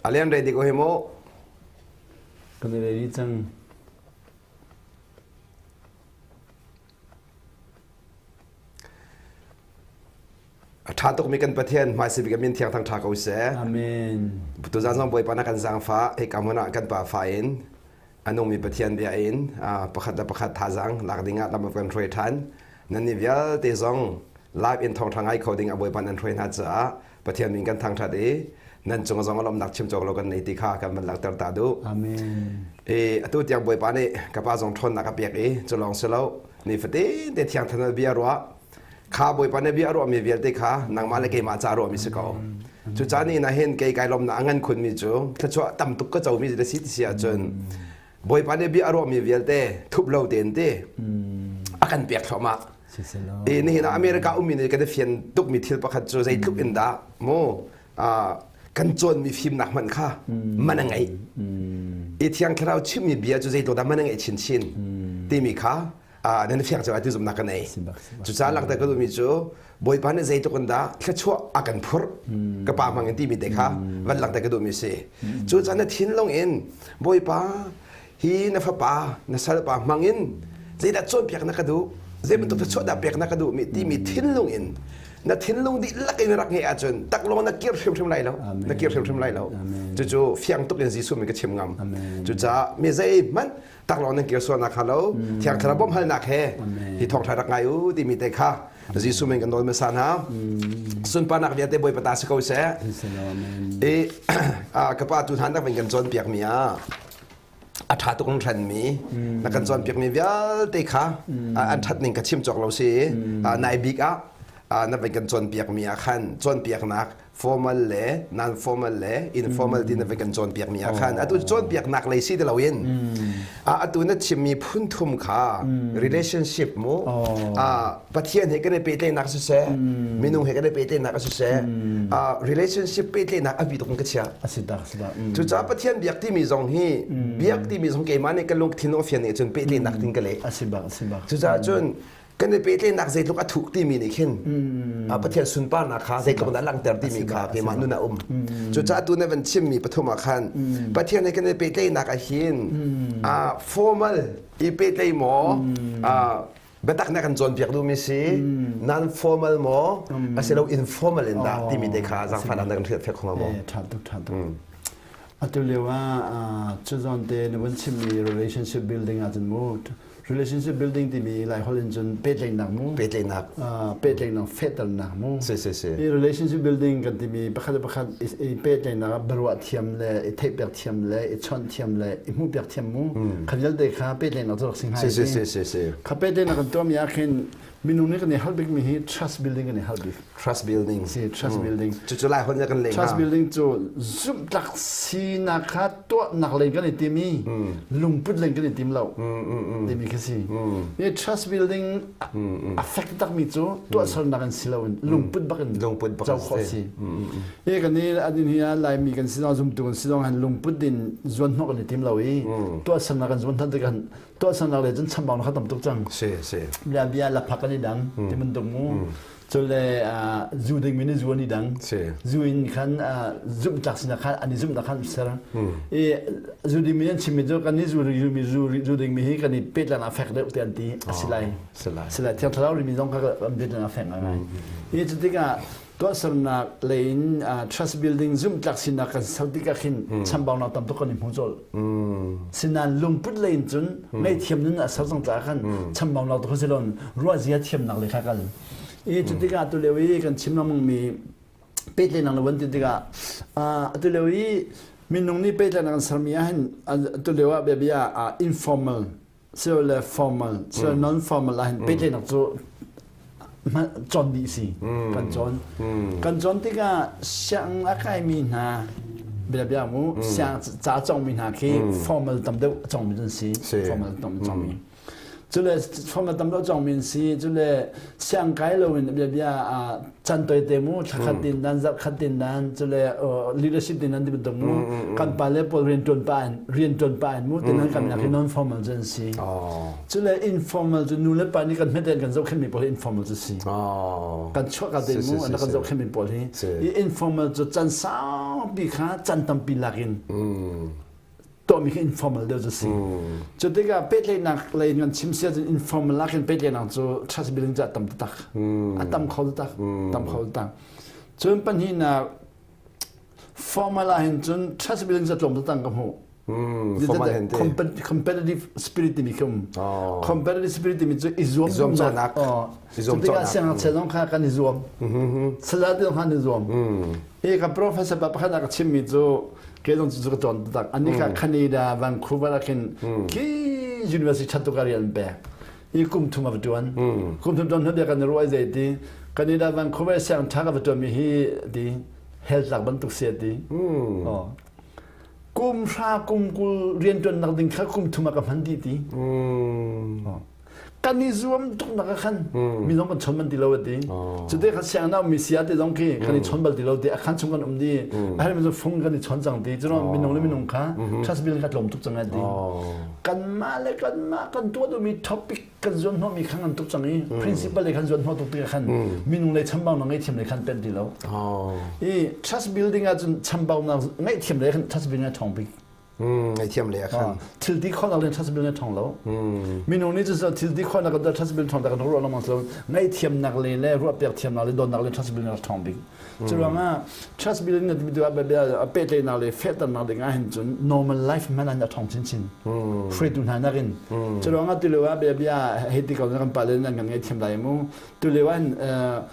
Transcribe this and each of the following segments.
Alian ready ko hi mu. Kan i ready cang. A ṭha tukmi kan Pathian hmaisibik a min thiang thang ṭha ko seh. Amen. Tuzaan zong Bawipa na kan zaangfah hika hmun ah kan pa fa in a nungmi Pathian bia in pakhat le pakhat thazaang lak ding ah lam kan hruai ṭhan. Nannih vialte zong live in thawngṭha ngai kho ding ah Bawipa nan hruai hna caah Pathian min kan thangṭhat i nan cung zong lawmhnak chim cawk lo kan nei ti kha kan van langhter ta duh. Amen. I atu tiang Bawipa nih ka pa zong ṭhawnnak a pek i cu lawng si lo ni fatin te thiang thanal bia ruah kha Bawipa nih bia ruahmi vialte kha nangmah le keimah ca ruahmi si ko. Cu caan ni na hin kei kai lawmnak a ngan khunmi cu thluachuah tam tuk ka comi na si ti si ahcun Bawipa nih bia a ruahmi vialte thup lo tein ti a kan pek thluahmah. I nihin ah America ummi nih kan i fian tukmi thil pakhat cu zeitluk in dah mu kan cawnmi fimnak hmanh kha man a ngeih. I Thiang Thlarau chimmi bia cu zeitluk dah man a ngeih chinchin timi kha nan fiang cang ti zumhnak ka nei. Cucaah langhter ka duhmi cu Bawipa nih zeitluk in dah thluachuah a kan phurh ka pa hmang in timi te kha van langhter ka duhmi si. Cucaah na thinlung in Bawipa hi na fapa na salpa hmang in zeidah cawnpiak na ka duh zei bantuk thluachuah dah pek na ka duh mi timi thinlung in na thinlung dihlak in rak ngeih ahcun taklawng na kir hrimhrim lai lo na kir hrimhrim lai lo cucu fiang tuk in Jesuh min ka chim ngam cucaah mi zeihmanh taklawng nan kir sual nakhnga lo thiang thlarau bawmhalnak he hi thawngṭha rak ngai u timi te kha Jesuh min kan nawl hmasa hna sunparnak vialte Bawipa ta si ko seh i ka pa tu hna nak kan cawnpiak mi ah a ṭha tuk hranmi na kan cawnpiak mi vialte kha an ṭhat ning ka chim cawk lo si nai bik ah na van kan cawnpiak mi ah khan cawnpiaknak formal le non formal le informal ti na vai kan cawnpiak mi ah khan atu cawnpiaknak lei si ti loin atu na chimmi phun thum kha relationship mu Pathian he kan i pehtlaihnak siseh minung he kan i pehtlaihnak siseh relationship pehtlaihnak a bi tuk in ka chia cucaah Pathian biak timi zong hi biak timi zong keimah nih ka lungthin a fian nih cun pehtlaihnak tin ka leh cucaah cun kan i pehtlaihnak zeitluk a thuk timi nih khin Pathian sunparnak kha zeitluk dah langhter timi kha keimah nun a um. Cucaah tu na van chimmi pathum ah khan Pathian he kan i pehtlaihnak ah hin formal i pehtlaih maw biatak na kan cawnpiak duhmi si non formal maw asilo informal in dah timi te kha zaangfahnak na kan hrilhfiah kho maw? Ṭha tuk ṭha tuk. Atu lio ah cu zawn te na vun chimmi relationship building ahcun mu relationship building timi lai holh in cun pehtlaihnak mu pehtlaihnak pehtlaihnak fehternak mu si si si i relationship building kan timi pakhat le pakhat i pehtlaihnak ah biaruah thiam le i theihpiak thiam le i chawnh thiam le i hmuhpiak thiam mu kha vialte kha pehtlaihnak cu rak si hnga si si si si si kha pehtlaihnak kan tuahmi ah khin minung nih kan i hal bikmi hi trust building kan i hal bik trust building si trust building cucu lai hon kan leng trust building cu zumhtlak sinak kha tuahnak lei kan i tim i lungput lei kan i tim lo timi khi si hi trust building a fek takmi cu tuahsernak in si loin lungput bak in lungput bak co khawh si hi kan i adin hi laimi kan si zong zumtu kan si zong han lungput in zuan hnawk kan i tim lo i tuahsernak kan zuan than tik tuahsernak le cun chambau na kha tam tuk cang si si bia bia laphak kan i dang ti bantuk mu cule zu ding mi nih zu an i dang zu in khan zumhtlak sinak khan an i zumhnak khan ser i zu ding mi an chimmi cu kan i zu mi zu ding mi hi kan i pehtlan a fek deuh te an ti a si lai si lai thiang thlarau mi zong kha kan pehtlan a fek ngai i cu tikah tuahsernak lei in trust building zumhtlak sinak kan ser tikah khin chambaunak tam tuk kan i hmu colh Sinain lungput lei in cun ngaihthiam nun a ser cang caah khan chambaunak tu kha si loin ruahzia thiamnak lei kha kal. I cu tikah atu lio i kan chim lengmang mi pehtlaihnak le van ti tikah atu lio i minung nih pehtlaihnak an sermi ah hin atu lio ah biabia ah informal le formal silo non formal ah hin pehtlaihnak cu cawn dih si kan cawn kan cawn tikah siang a kaimi hna bia bia mu siang ca cawngmi hna khi formal tam deuh a cawngmi an si formal tam cawngmi. Cule formal tam deuh cawngmi an si. Cule siang kai loin bia bia can toi te mu thlakhat tin dan zarhkhat tin dan cule leadership tin dan ti bantuk mu kan pa le pawl rian tuan pa in rian tuan pa in mu tin kan nak hi non formal cu an si. Cule informal cu nu le pa nih kan hmet kan zohkhenmi pawl hi informal cu si. Kan chuah ka te mu an kan zohkhenmi pawl hi. I informal cu can saupi kha can tampi lakin tuahmi khi informal deuh cu si. Cu tikah pehtlaihnak lei in kan chim si ahcun informal ah khin pehtlaihnak cu trust building cu a tam taktak. A tam kho taktak. Tam kho taktak. Cun pahnihnak formal ah hin cun trust building cu a tlawm taktak ka hmuh. Formal hin Competitive spirit timi khi um. Competitive spirit timi cu i zuam zuamnak. Cu tikah siangngakchia zong kha kan i zuam. Salai zong kha an i zuam. Hi ka professor pa pakhat a ka chimmi cu ke zong cu ka cawn taktak. Ani kha Canada, Vancouver ah khin khi university ṭhat tuk ah rian an pek. I kum thum a va ṭuan. Kum thum ṭuan hnu bia kan i ruah i zei ti Canada, Vancouver siang ṭha ka va ṭuanmi hi ti hell tlak bantuk si a ti. Kum hra kum kul rian ṭuannak ding kha kum thum ah ka hman dih ti. Kan i zuam tuk nak ah khan mi zong kan chon man ti lo ati cute kha siang na mi sia te zong khi kan i chon bal ti lo ti a khan chung kan um di a her mi cu fung kan i chon cang ti cuno minung le minung kha trust building kha tlawm tuk cang ati kan mah le kan mah kan tuah duhmi topic kan zuan hnawh mi kha ngan tuk cang i principle le kan zuan hnawh tuk ti khan minung le chambau na ngei thiam le khan pen ti lo i trust building ah cun chambau na ngei thiam le khan trust building a thong bik Ngaihthiam le a khan. Thil ti khawhnak le trust building thong lo. Minung nih cu thil ti khawhnak kan trust building thong ta kan ruah lengmang lo. Ngaihthiamnak le le ruahpiak thiamnak le dawtnak le trust building thong bik. Cu ruangah trust building na timi tu ah bia pehtlaihnak le fehternak ding ah hin cun normal life hmanh an a thong chinchin. Hruaitu hna nakin. Cu ruangah tu lio ah bia bia hei ti ko na kan pale nan kan ngaihthiam lai mu. Tu lio ah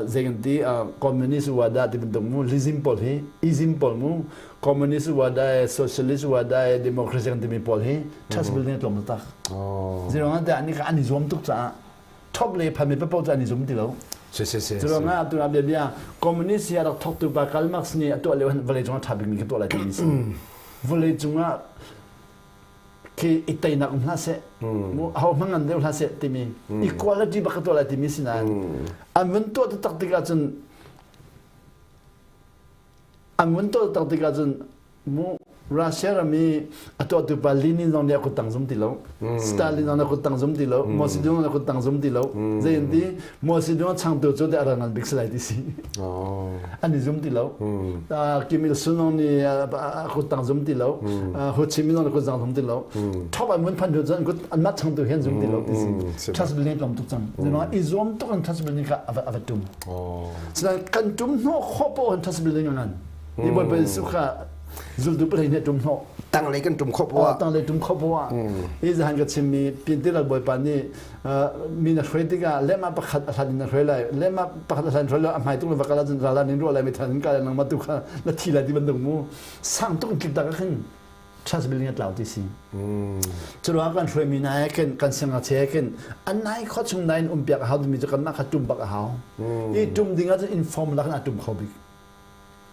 zei kan ti communist wada ti bantuk mu lism pawl hi ism pawl mu communist wa dai socialist wa dai democracy kan timi pawl hi trust building tlawm tak zirong dah ni ka an i zuam tuk caah top le phan mi papo cu an i zum ti lo si si si zirong ah tu bia bia communist hi rak thok tu pa Karl Marx nih a tuah lio vawlei cung ah tha bik mi ka tuah lai ti si vawlei cung ah khi i teinak um hlah seh mu ho hmang ngan deuh hlah seh timi equality bak ka tuah lai timi si nain an vun tuah tak tikah cun An vun tawltak tikah cun mu Russia ram i a tuahtu pa Lenin zong nih a kuttang zum ti lo. Stalin zong nih a kuttang zum ti lo. Mao Zedong nih a kuttang zum ti lo. Zei an ti? Mao Zedong a changtu cu a ral ngan bik si lai ti si. An i zum ti lo. Kim Il Sung zong nih a kuttang zum ti lo. Ho Chi Minh zong nih a kuttang zum ti lo. Top an vun phan hnu cun anmah changtu hi an zum ti lo ti si. Trust building tlawm tuk cang. I zuam tuk an trust building kha a va tum. Sinain kan tum hnawh khawh paoh in trust building a ngan. Hi Bawipa Jesuh kha zultu pahnih nih tum hnawh. Tanglei kan tum khawh poah. Tanglei tum khawh poah. Hi zahan ka chimmi Pintiral Bawipa nih mi na hruai tikah lehmah pakhat a hlan in na hruai lai. Lehmah pakhat a hlan hruai lo a hmai tung le va kal ahcun ral ah nin ruah lai mi than in kal nangmah tu kha na thi lai ti bantuk mu. Sang tuk in tlik tak ah khin trust building a tlau ti si. Cu ruang kan hruaimi hna he khin kan siangngakchia he khin an nai khua chung nain um piak a hau timi cu kanmah kha tum bak a hau. I tum ding ahcun informal ah khan a tum kho bik.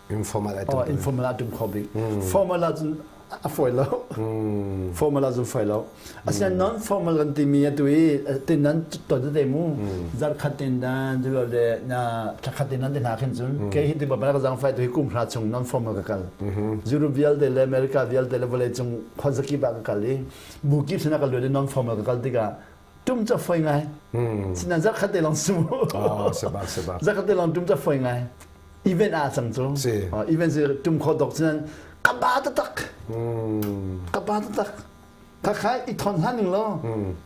Informal a tum. Informal a tum kho bik. Formal ahcun a fawi lo. Formal ahcun fawi lo. Asinain non formal kan timi atu i tin nan ton tete mu zarkhat tin dan cu le na thlakhat tin nan te hna khin cun kei hi ti ba ka zang fai tu hi kum hra chung non formal ka kal Europe vialte le America vialte le vawlei cung khuazakip ah ka kal i bu kip sinah ka luat i non formal ka kal tikah tum ca foi ngai sinan zarkhat te long su zarkhat te long tum ca foi ngai event a cang cu event si tum kho dok sinan ka ba taktak ka ba taktak Khakha i thon hlan ning law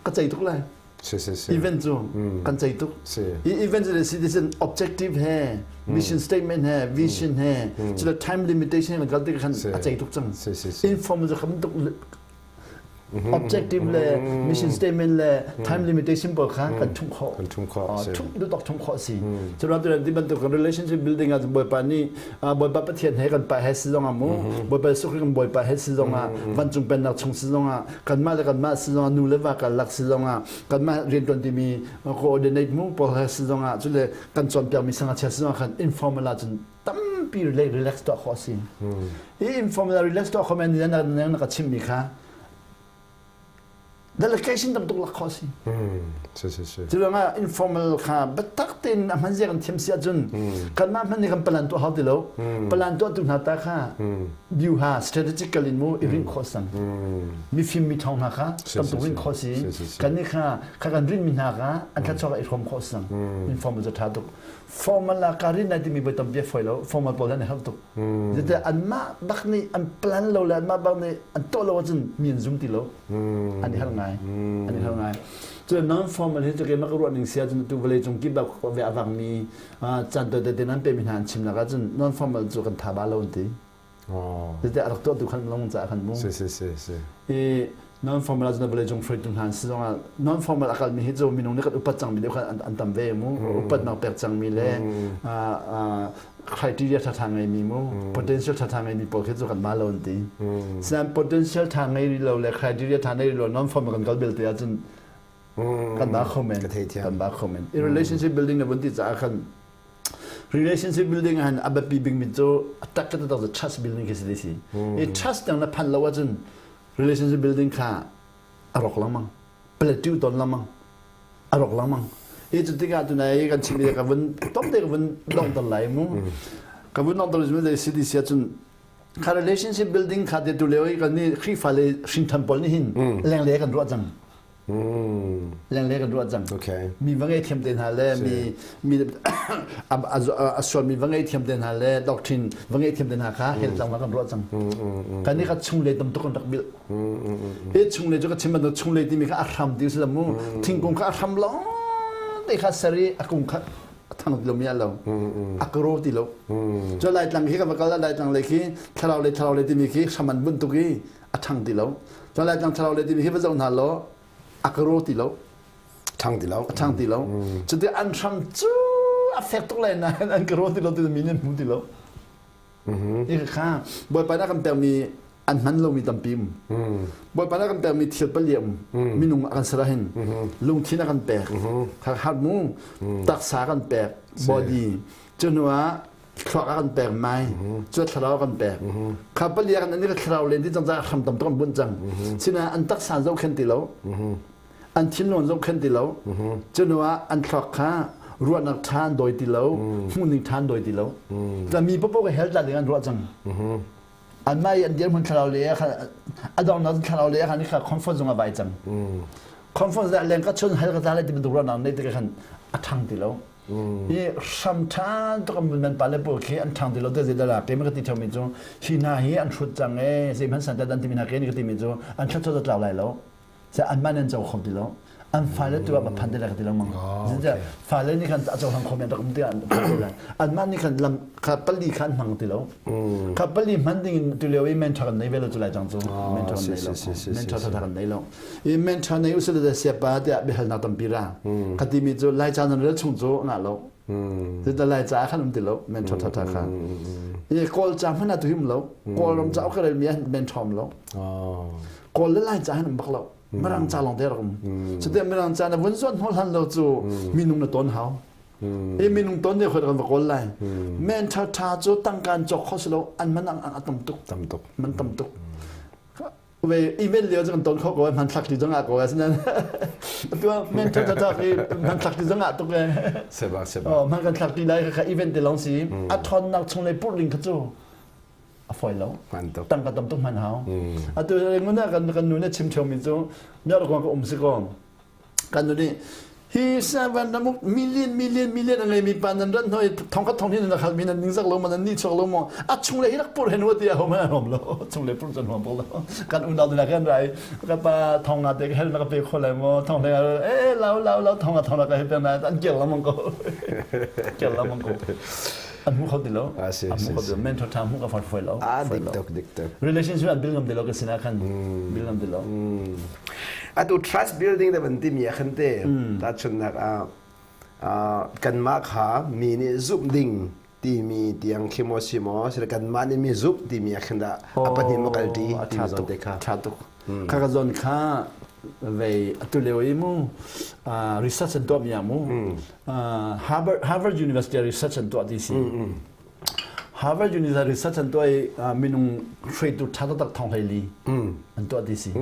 ka cei tuk lai. Si si si. Event cu kan cei tuk. Si. I event cu citizen objective he mission statement he vision he cu time limitation he kan kal tik khan a cei tuk cang. Si si si. Inform cu kham tuk objective le mission statement le time limitation pawl kha kan thumh khawh. Kan thumh khawh. Thumh du tok thumh khawh si. Cu ram tu bantuk relationship building ah Bawipa nih Bawipa Pathian he kan pa he si zong ah mu Bawipa Jesuh Khrih kan Bawipa he si zong ah vancung pennak chung si zong ah kanmah le kanmah si zong ah nu le va karlak si zong ah kanmah rianṭuan timi coordinate mu pawl he si zong ah cule kan cawnpiakmi sangachia si zong ah khan informal ah cun tampi relax tuah khawh a si. Hi informal relax tuah khawh men ni na ka chimmi kha. Delegation tam tuk lak khawh si. Si si si. Cu ruangah informal kha biatak tein a hman zia kan thiam si ahcun kanmah hmanh nih kan plan tuah hau ti lo. Plan tuah tu hna ta kha view ha strategical in mu i rin khawh sang. Mifim mi thong hna kha tam tuk rin khawh si. Kan nih kha kha kan rin mi hna kha an thluachuak i hrawm khawh sang. Informal cu tha tuk. Formal ah ka rin lai timi voi tampi a fawi lo. Formal pawl an i harh tuk. Zeitiah anmah bak nih an plan lo le anmah bak nih an tuah lo ahcun mi an zum ti lo. An i harh ngai. An i harh ngai. Cun non formal hi cu keimah ka ruah ning si ahcun tu vawlei cung kip ah ve a vangmi caan tawite te nan pemi hna an chimnak ahcun non formal cu kan tha ba lo an ti. Zeitiah a rak tuahtu khan lung caah khan mu. Si si si si. I non formal ahcun vawlei cung hruaitu hna an si zongah non formal a kalmi hi cu minung nih kan upat cangmi deuh khan an tam ve mu. Upatnak pek cangmi le criteria ṭhaṭha ngeimi mu potential ṭhaṭha ngeimi pawl khi cu kan ma lo an ti. Sinain potential ṭha ngei rih lo le criteria ṭha ngei rih lo non formal kan kal belte ahcun kan ba kho men. Kan ba kho men. I relationship building na vun ti caah khan Relationship building ah hin a biapi bikmi cu a tak ka tak cu trust building khi si ti si. I trust tiang na phanh lo ahcun relationship building kha a rawk lengmang. Plateau ton lengmang. A rawk lengmang. I cu tikah tunai kan chimmi ka vun tom te ka vun donghter lai mu. Ka vun donghter cu zei si ti si ahcun kha relationship building kha te tu leo i kan nih Khrihfa le hringthan pawl nih hin lengle kan ruah cang. Lengle kan ruah cang. Mi va ngei thiam te hna le mi mi a sual mi va ngei thiam te hna le doctrine va ngei thiam te hna kha hel tlang kan ruah cang. Kan nih kha chunglei tam tuk kan rak bilh. Hi chunglei cu ka chim bantuk chunglei timi kha a hram ti si mu. Thingkung kha a hram lawng te kha ser i a kung kha a thang ti lo mi a lo. A grow ti lo. Cu Laitlang khi ka va kal Laitlang lei khi thlarau lei thlarau lei timi khi hram an bunh tuk i a ṭhang ti lo. Cun Laitlang thlarau le timi hi va zoh hna law a ka ro ti lo. Ṭhang ti lo. A ṭhang ti lo. Cuti an hram cu a fek tuk lai nain an ka ro ti lo ti mi nih an hmu ti lo. Hi kha Bawipa nih a kan pekmi an hman lomi tampi um. Bawipa nih a kan pekmi thil pali um. Minung a kan ser ahhin lungthin a kan pek. Kha hat mu taksa a kan pek body. Cu hnu ah thluak a kan pek mai cu thlarau a kan pek kha pali kan an i thlarau len ti cang ca hram tam tuk an bunh cang sinain an taksa zohkhen ti lo an thinlung zohkhen ti lo cu hnu ah an thluak kha ruahnak ṭha an dawi ti lo hmuhning ṭha an dawi ti lo mi popo ka hel tla ding an ruah cang anmah i an dirhmun thlarau le a donghnak thlarau le khan kha comfort zong a vai cang comfort zone leng ka chun hel ka tla lai ti bantuk ruahnak nei ti khan a ṭhang ti lo I hram ṭhan tuk an nan pale pawl khi an ṭhang ti lo te zeidah keimah ka ti ṭheumi cu hi hna hi an hrut cang ee zeihmanh san an timi hna ke nih ka timi cu an thluachuah cu tlau lai lo anmah nih an co kho ti lo an fale tu ah va phan te lai ka ti lengmang fale nih khan a cohlang kho mi an rak um ti an anmah nih khan lam kha pali kha an hmang ti lo kha pali hman ding in tu lio i mentor kan nei ve lo cu lai cang cu mentor kan nei lo mentor ṭha kan nei lo i mentor nei usile da siapa tiah biahalnak tampi ra ka timi cu lai ca nan rel chung cu ngah lo Zita lai ca khan um ti lo mentor tha tha kha i kawl ca hmanh ah tu him lo kawlram ca ka rel mi ah mentor um lo kawl le lai ca han um bak lo mirang ca lawng te rak um cute mirang ca na vun zuan hnawl han lo cu minung na ton hau i minung ton ne khoi kan va kawl lai mentor tha cu tangkan cawk kho si lo an man ang ang tam tuk tam tuk man tam tuk ve email lio cu kan ton kho ko hman thlak ti zong ah ko asinan tu men tha tha i hman thlak ti zong ah tuk e seba seba oh hman kan thlak ti lai kha event te long si a thon nak chung le pur ling kha cu a foi lo tangka tam tuk hman hau atu nguna kan kan nu ne chim theo mi cu nya ko ka um si ko Kan nu nih hi seven ramuk million million million a ngeimi pa nan ran hoi thong khat thong hin na khal mi nan ningzak lo ma nan ni chuak lo maw a chung le hi rak pur hen ti a hom an hom lo chung le pur cun hom lo kan unau dina kan rai ka pa thong nga te hel na ka pe kho lai mo thong le e lau lau lau thong nga thong la ka he pe na an kel la mong ko kel la mong ko an hmu kho ti lo an hmu kho ti lo mentor tha hmu ka far foi lo ah dik tuk dik tuk relationship an build ngam ti lo ka sina khan build ngam ti lo Atu trust building da van timi ah khan te tahchunhnak ah kanmah kha mi nih zumh ding timi tiang khi maw si maw sila kanmah nih mi zumh timi ah khin dah a pahnih maw kalṭi timi zawn te kha tha tuk kha ka zawn kha vei atu leo i mu research an tuah mi ah mu Harvard Harvard University research an tuah ti si Harvard University research an tuah i minung hruaitu ṭha taktak thong 14 an tuah ti si.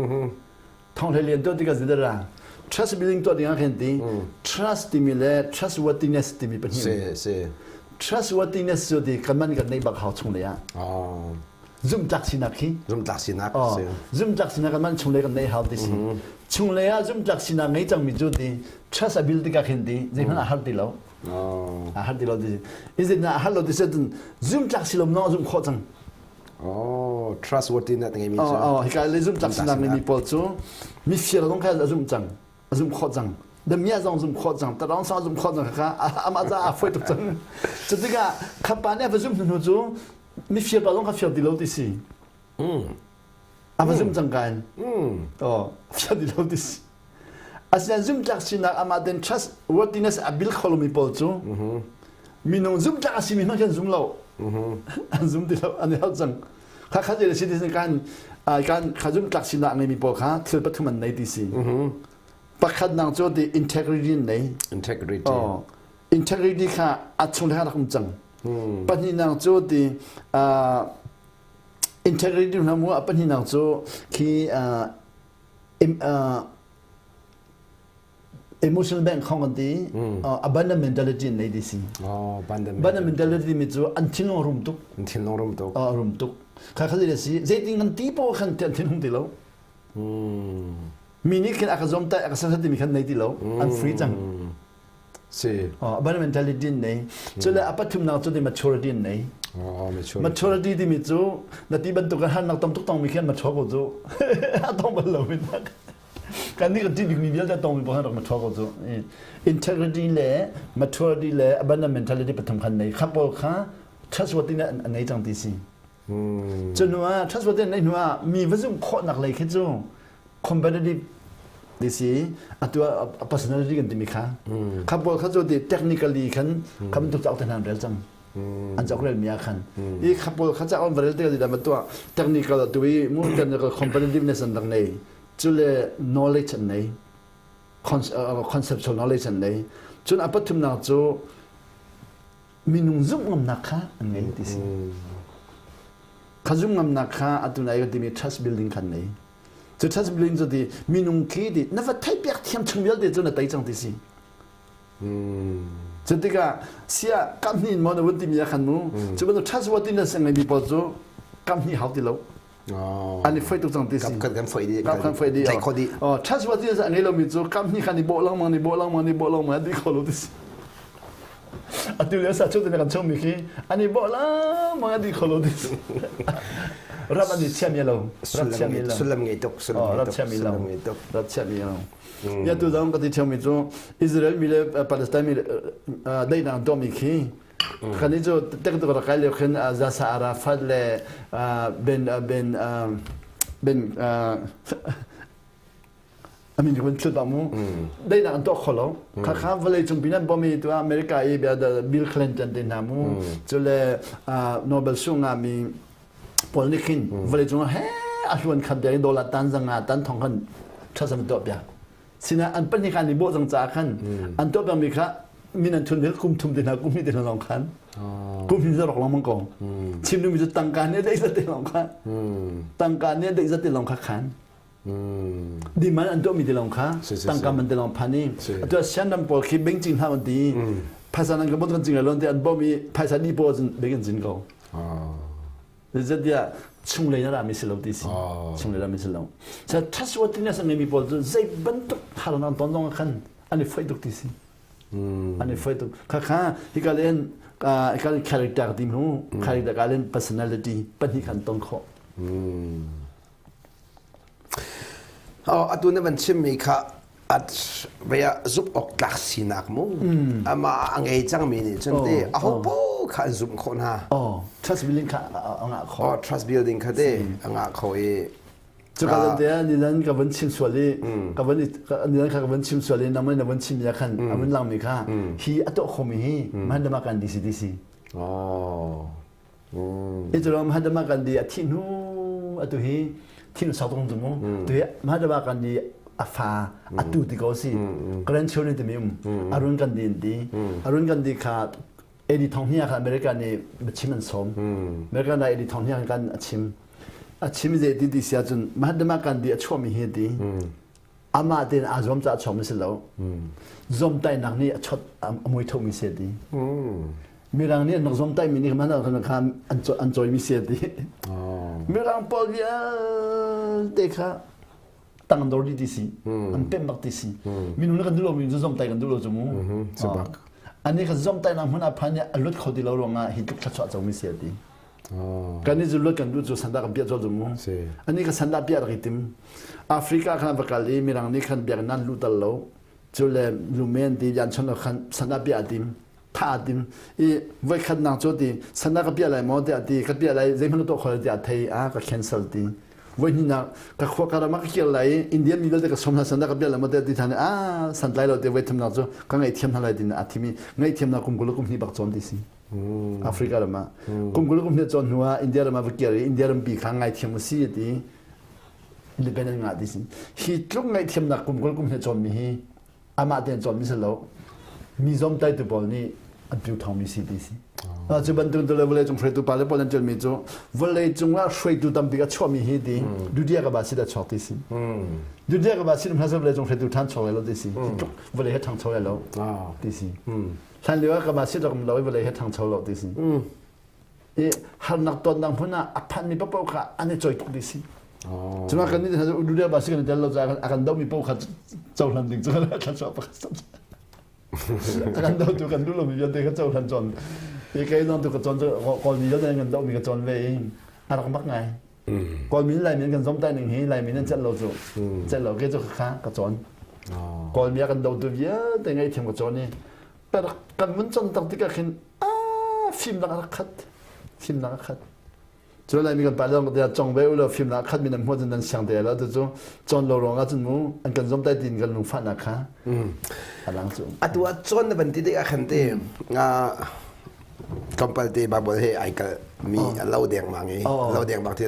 Thong hlei lian tuah tikah zeidah trust building tuah ding ah khin ti trust timi le trustworthiness timi pahnih. Si si. Trustworthiness cu ti kan man kan neih bak hau chung lei ah. Zumhtlak sinak khi. Zumhtlak sinak si. Zumhtlak sinak kan man chung lei kan neih hau ti si. Chung lei ah zumhtlak sinak ngei cangmi cu ti trust a build tikah khin ti zeihmanh a har ti lo. A har ti lo ti. Izin na a har lo ti cun zumhtlak si lo no zumh khawh cang. Oh, trustworthiness ngeimi cu. Oh, hika le zumhtlak sinak ngeimi pawl cu mifir zong kha a zumh cang. A zumh khawh cang. Damia zong zumh khawh cang. Tarong zong zumh khawh cang kha amah ca a foi tuk cang. Cu tikah kha pa nih a va zumh hnu cu mifir pa zong kha fir ti lo ti si. A va zumh cang kain. Oh, fir ti lo ti si. Asinain zumhtlak sinak amah ten trustworthiness a bil kho lomi pawl cu minung zumhtlak a simi hmanh khi an zum lo. An zum ti lo, an i hal cang. Kha kha zei si ti kan kan kha zumhtlak sinak ngeimi pawl kha thil pathum an nei ti si. Pakhat nang cu ti integrity an nei. Integrity. Oh, integrity kha a chung le rak um cang. Pahnih nang cu ti integrity hna mu a pahnih nang cu khi emotional bank khong kan ti abundant mentality an nei ti si oh abundant mentality mi cu an thinlung rum tuk an thinlung rum tuk oh rum tuk kha kha le si zeitin kan ti po khan an thinlung ti lo mi nih khin a ka zom tai a ka sa ti mi khan nei ti lo an free cang Si. Oh, abundant mentality in nei. Cu le a pathumnak cu maturity in nei. Oh, maturity. Maturity timi cu na ti bantuk kan harnak tam tuk tong mi khin mature ko cu. A tong bal lo mi nak. Kan nih kan ti bik mi vialte tong mi pakhat rak mature ko cu. Integrity le maturity le abundant mentality pathum khan nei. Kha pawl kha trustworthy na an nei cang ti si. Cu hnu ah trustworthy an nei hnu ah mi va zumh khawhnak lei khi cu competitive ti si atu a personality kan timi kha kha pawl kha cu ti technically khan kha bantuk cauk te hna an rel cang an cauk rel mi ah khan i kha pawl kha cauk an va rel te da ma tuah technical atu i mu technical competitiveness an rak nei cu le knowledge an nei conceptual knowledge an nei cun a pathumnak cu minung zumh ngamnak kha an ngei ti si kha zumh ngamnak kha atu nai kan timi trust building khan nei Cu trust building cu ti minung khi ti na va theih piak thiam chung vialte cu na tei cang ti si. Cu tikah sia kam hnih in maw na vun timi ah khan mu cu bantuk trustworthiness a ngeimi pawl cu kam hnih hau ti lo. An i foi tuk cang ti si. Kam kan foi dih. Kam kan foi dih. Tlaih kho dih. Oh, trustworthiness a ngei lomi cu kam hnih khan i bawh lengmang ni bawh lengmang ni bawh lengmang dih kho lo ti si. Atu lio sa cu kan chungmi khi an i bawh lengmang a dih kho lo ti si. Rap an i chiami lo. Rap chiami lo. Sullam ngei tuk. Rap chiami lo. Rap chiami lo. Ya tu zong ka ti thiammi cu Israel mi le Palestine mi daihnak tuahmi khi kan i cu tek tuk rak kai lio khin Zasa Arafat le Ben Ben Ben amin kan thil bang mu daihnak an tuah kho lo kha kha vawlei cung pin an bom i tu America i Bill Clinton te hna mu cule Nobel sung mi pawl nih khin vawlei cung he a hluan khat deng dollar tan zanga tan thong khan thasam tuah piak sina an pahnih khan i bawh cang caah khan an tuah piak mi kha min an thun hil kum thum te hna kum hnih te hna lawng khan kum hnih zarok lengmang ko chim ding mi cu tangka nih dei zat te lawng kha tangka nih dei zat te lawng kha khan Demand an tuahmi ti lawng kha tangka man ti lawng phan i atu sian ram pawl khi beng cing hlah an ti phaisa nan ka bawm kan cing lai lo ti an bawm i phaisa ni pawl cun beng an cin ko. Zeitiah chunglei na rami si lo ti si chunglei rami si lo. Sa trustworthiness an ngeimi pawl cu zei bantuk harnak an ton zong ah khan an i foih tuk ti si. An i foih tuk. Khakha hika len hika len character ti mu character ka len personality pahnih khan ton khawh. Atu na van chimmi kha vei ah zumh awk tlak sinak mu amah a ngei cangmi nih cun te aho paoh kha an zumh khawh hna. Oh, trust building kha a ngah khawh. Oh, trust building kha te a ngah kho i Cuka zan te ah nilan ka van chim sual i ka van nilan kha ka van chim sual i nangmah na van chim ya khan a van langmi kha hi a tuah khomi hi Mahatma Gandhi si ti si. Oh. Hi cu Mahatma Gandhi a thih hnu atu hi thih sau tung cu mu tu hi Mahatma Gandhi a fa atu ti ko si grandchildren timi um Arun Gandhi an ti Arun Gandhi kha AD thong hnih kha America nih biachim an sawm America nih AD thong hnih kan a chim a chim zei ti ti sia cun Mahatma Gandhi a chuahmi hi ti. Amah tein aa zuam caah chuakmi si lo. Zomtaihnak nih a chot a mui thomi si a ti. Mirang nih an rak zomtaihmi nih khan khan an cawimi si a ti. Mirang pawl vialte kha tangdor dih ti si. An pemh bak ti si. Minung nih kan duh lomi cu zomtaih kan duh lo cu mu. Ani kha zomtaihnak hmun ah phan i a lut kho ti lo ruangah hi tluk thluachuah comi si a ti. Kan i zullut kan duh cu sandah kan piah colh cu mu. Ani ka sandah piah rak i tim. Africa khan va kal i mirang nih khan biakinn an luh tal lo. Cu le lumen ti yan chon khan sandah piah a tim. Tha a tim. I voi khat nang cu ti sandah ka piah lai maw tiah ti ka piah lai zeihmanh tuah kho tiah thei a ka cancel ti. Voi hnih nak ka khua ka ram ah ka kir lai i Indian mi vialte ka som hna sandah ka piah lai maw tiah ti than a santlai lo ti voi thum nak cu ka ngaihthiam hna lai tin a thim i ngaihthiam nak kum 20 kum hnih bak cawn ti si. Africa ram ah kum 20 kum hnih cawn hnu ah India ram ah va kir i India rampi kha ngaithiam u si ti independent ngah ti si hi tluk ngaihthiamnak kum 20 kum hnih cawn mi hi amah tein cawn mi si lo mi zomtaitu pawl nih an piu thong mi si ti si cu bantuk tu le vawlei cung hruaitu pa le pawl an ṭial mi cu vawlei cung ah hruaitu tampi a chuah mi hi ti Dudya ka ba si da chuak ti si Dudya ka ba si hna vawlei cung hruaitu ṭhan chuak lai lo ti si tluk vawlei he ṭhangcho lai lo ti si Hlan lio ah ka mah si rak um lo i vawlei he ṭhangcho lo ti si. I harnak tonnak hmun ah a phanmi paoh kha an i choi tuk ti si. Cuma kan nih hna Uduria ba si kan i tel lo caah a kan domi paoh kha cohlan ding cu thluachuah pakhat a kan dotu kan duh lomi vialte kha cohlan cawn. I kei zong tu ka cawn cu Kawlmi vialte kan dohmi ka cawn ve i a rak mak ngai. Kawlmi Laimi kan zomtai ning hi Laimi nan celh lo cu. Celh lo ke cu kha ka cawn. Kawlmi a kan dotu vialte ngaihthiam ka cawn i kan vun con tak tikah khin fimnak a rak khat. Fimnak a khat. Cu Laimi kan pa lawng te cong ve ulaw fimnak a khat mi nan hmuh cun nan siang te lo tu cu cawn lo ruangah cun mu an kan zomtai tin kan lungfahnak kha a lang cu. Atu ah cawn na van ti tikah khan te tlawmpal te Bible he ai kal mi a lo dengmang i lo dengmang ti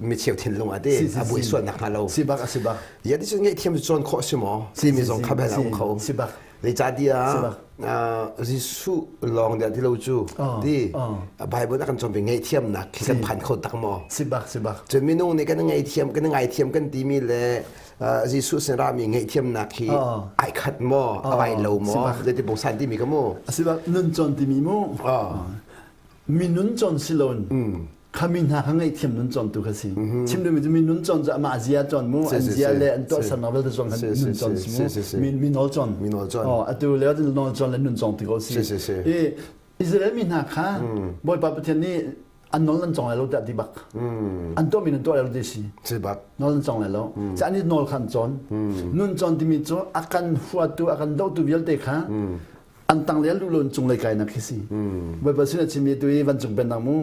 mi cheu thinlung ah te a buai sual nak hnga lo si bak a si bak ya ti cun ngaihthiam cu cawn khawh si maw si mi zong kha bel a um kho si bak zeicahtiah Jesuh lawng dah ti lo cu ti Bible a kan cawnpiak ngaihthiamnak khi kan phan kho tak maw si bak si bak cun minung nih kan ngaihthiam kan ngaithiam kan timi le Jesuh sin rami ngaihthiamnak hi ai khat maw a vai lo maw zeiti pungsan timi ka mu asi bak nun cawn timi mu mi nun cawn si loin kha mi hna kha ngaihthiam nun cawn tu kha si chim duhmi cu mi nun cawn cu amah zia cawn mu an zia le an tuahsernak vialte zong kha nun cawn si mu mi nawl cawn mi nawl cawn atu le nawl cawn le nun cawng ti ko si i Israel mi hna kha Bawipa Pathian nih an nawl nan cawng lai lo tiah ti bak an tuahmi nan tuah lai lo ti si si bak nawl nan cawng lai lo ca nih nawl kha an cawn nun cawn timi cu a kan huatu a kan dohtu vialte kha an tang le lu lo in cunglei kainak khi si Bawipa sin a chimmi tu i vancung pennak mu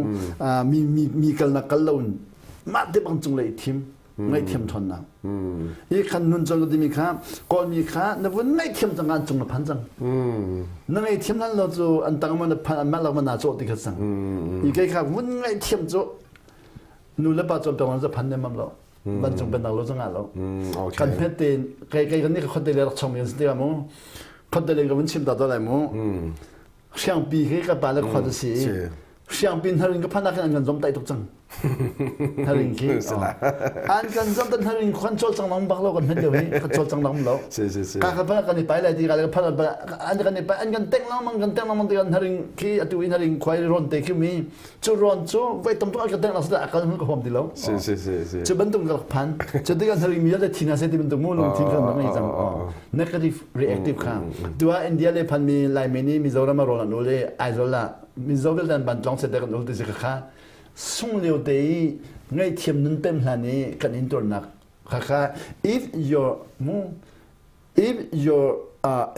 mi mi mi kalnak kal lo in mah te bang cunglei thim ngaihthiam ṭhawnnak hi khan nun cang timi kha kawlmi kha na vun ngaihthiam cang an cung na phan cang na ngaihthiam hlan lo cu an tang ma na phan an mah lak ma na cawh ti kha cang i kei kha vun ngaihthiam cu nu le pa cawnpiak man za phan nem lo vancung pennak lo zong ah lo kan phet tein kei kei kan nih ka khote le rak chong mi an si tikah mu khote le ka vun chim ta to lai mu Hriangpi hi ka pa le khua tu si i hriangpi hnaring ka phan ah khin an kan zom taih tuk cang. Hnaring khi. An kan zom tan hnaring khuan cawlcang lang bak lo kan hmet lio hi kan cawlcang lang lo. Ka ka phan kan i pai lai ti ka le phan an kan i pai an kan teng lang kan teng lang ti kan hnaring khi atu i hnaring khuai ron te khi mi cu ron cu voi tam tuk an kan teng lang sa akal hun ka huam ti lo. Cu bantuk ka phan. Cu tikah hnaring mi le thina se ti bantuk mu lungthin kan ngei cang. Negative reactive kha tua India le phanmi Laimi nih Mizoram ah rawl an ul i Aizawl ah Mizo vialte an ban tlong sete kan ul ti si kha sung lio te i ngaihthiam nun pem hlan i kan intuarnak kha kha if your mu if your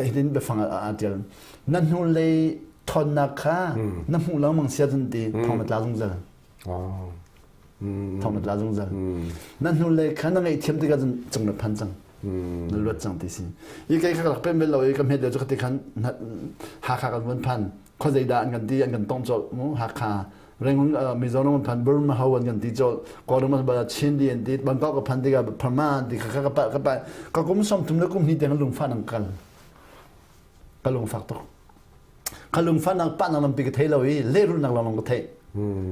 hitin biafang a tial na hnulei thonnak kha na hmuh lengmang sia cun ti thong na tla zungzal thong na tla zungzal na hnulei kha na ngaihthiam tikah cun cung na phan cang na luat cang ti si i kei kha rak pem bel lo i ka hmet lio cu khati khan Hakha kan vun phan khuazei dah an kan ti an kan tong colh mu Hakha Rangoon Mizoram kan phan Burma ho an kan ti colh Kawlram kan phan Chin di an ti Bangkok ka phan tikah Burma an ti kha ka pa ka pa ka kum 30 le kum hnih tiang lungfah nang kal ka lungfak tuk ka lungfah nak pa nak lampi ka thei lo i lehrul nak lawng ka theih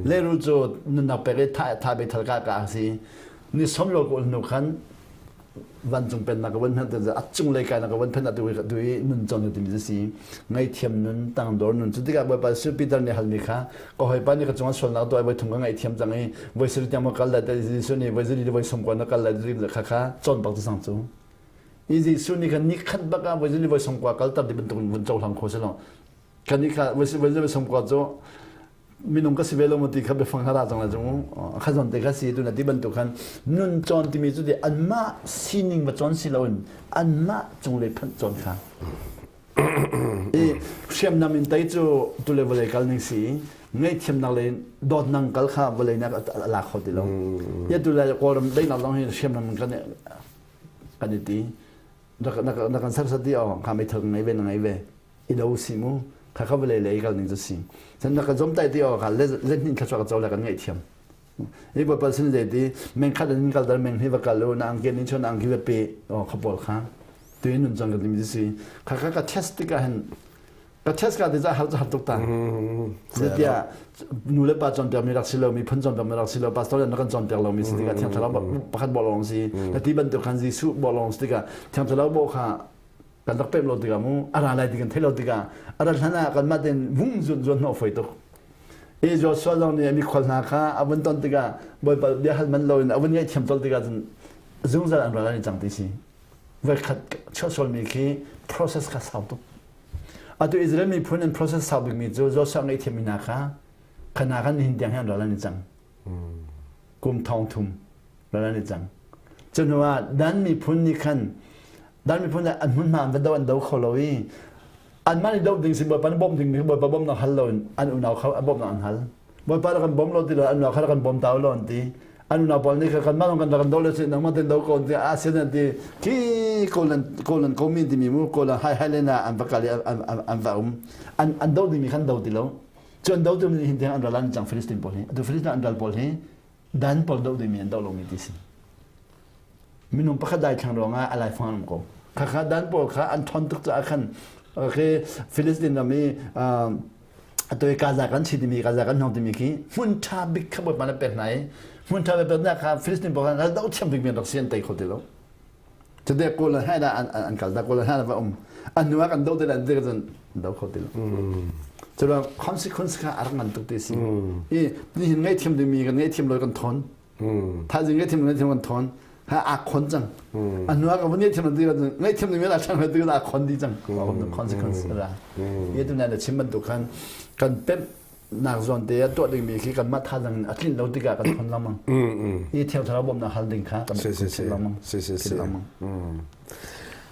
lehrul cu nunnak pek i tha tha be thal ka ka si ni som lo ko nu khan. Vancung pennak ka van hman a cunglei kainak ka van phen tu tu i nun cong timi cu si ngaihthiam nun tangdor nun cu tikah Bawipa Jesuh Peter nih halmi kha ka hawipa nih ka cungah sualnak tuah voi thum ka ngaihthiam cang i voi sarih tiang ma kal lai Jesuh nih voi zali voi sawm na kal lai kha kha cawn bak cu sang cu i Jesuh nih khan ni khat bak ah voi zali voi sawm kua kal tar ti bantuk in vun cohlang kho si lo kan nih kha voi zali voi sawm kua cu minung ka si ve lo maw ti kha biafang hla cang la cu kha zon te kha si tu na ti bantuk khan nun cawn timi cu ti anmah sining va cawn si loin anmah cunglei phanh cawn kha i hriamnam in tei cu tule vawlei kal ning si ngaihthiamnak le dawtnak kal kha vawlei nak a lak kho ti lo ya tu le kawlram daihnak zong hi hriamnam kan kan i ti na kan sersiat ti oh kha meithal ngei ve na ngei ve i do si mu kha kha vawlei lei kal ning cu si cun na ka zom tai ti awk ah le hnin thluachuah ka co le kan ngaihthiam hi bawipa sin zei ti meng khat in kal dar meng hi va kal u na angki nin chon angki va pe o kha pawl kha tu in nun cang ka timi si kha kha ka test tikah hin ka test ka ti za har har tuk ta zetia nu le pa cawnpiak mi rak si lo mi phun cawnpiak mi rak si lo pastor na kan cawnpiak lo mi si tikah thiang thlarau pakhat bo lawng si na ti bantuk khan Jesuh bo lawng si tikah thiang thlarau bo kha kan rak pem lo tikah mu a ra lai ti kan thei lo tikah a rat hlan ah kanmah ten vung zun zuan hnawh foi tuk i Joshua zong nih mi khual hna kha a vun ton tikah Bawipa bia hal man loin a vun ngaihthiam tol tikah cun zungzal an ral an i cang ti si voikhat chuahsual mi khi process kha sau tuk atu Israel miphun an process sau bikmi cu Joshua ngaihthiam mi hna kha khana kan nihin tiang hi an ral an i cang kum thong thum ral an i cang cu hnu ah Dan miphun nih khan Dan miphun nih an hmunhma an va do an do kho lo i anmah nih do ding si Bawipa nih bawmh ding Bawipa bawmhnak hal lo in an unau kha a bawmhnak an hal Bawipa rak kan bawm lo ti lo an unau kha rak kan bawm ta lo an ti an unau pawl nih kha kanmah zong kan rak kan do le si nangmah ten do ko an ti a sin an ti khi kawlan kawlan komi timi mu kawlan hai hai le na an va kal i an va um an an do dingmi khan do ti lo cu an do tu nih hin tiang an ral an cang Philistine pawl hi atu Philistine an ral pawl hi dan pawl doh dingmi an doh lomi ti si minung pakhat dai thlang ruangah a laifang an um ko khakha dan pawl kha an thon tuk caah khan khi Philistine ram i atu i Gaza kan chi timi Gaza kan hong timi khi hmun tha bik kha Bawipa na pek hna i hmun tha bik pek kha Philistine pawl kha doh thiam bik mi an rak si an tei kho ti lo Cute kawl hai da an kal da kawl hai va um an nu ah kan do te lan te cun do kho ti lo cuba consequence kha a rak ngan tuk ti si i nihin ngai thiam dingmi kan ngai thiam lo kan thon thaizing ngai thiam ngai thiam kan thon ha a khon cang a nu ah ka vun ngai thiam ti kan ngai thiam dingmi la thang ti a khon di cang consequence ra ye tu na chim bantuk khan kan pem nak zawn te ah tuah dingmi khi kanmah thazaang in a tlinh lo tikah kan khon lengmang. I thiang thlarau bawmhnak hal ding kha kan chim lengmang. Si si si.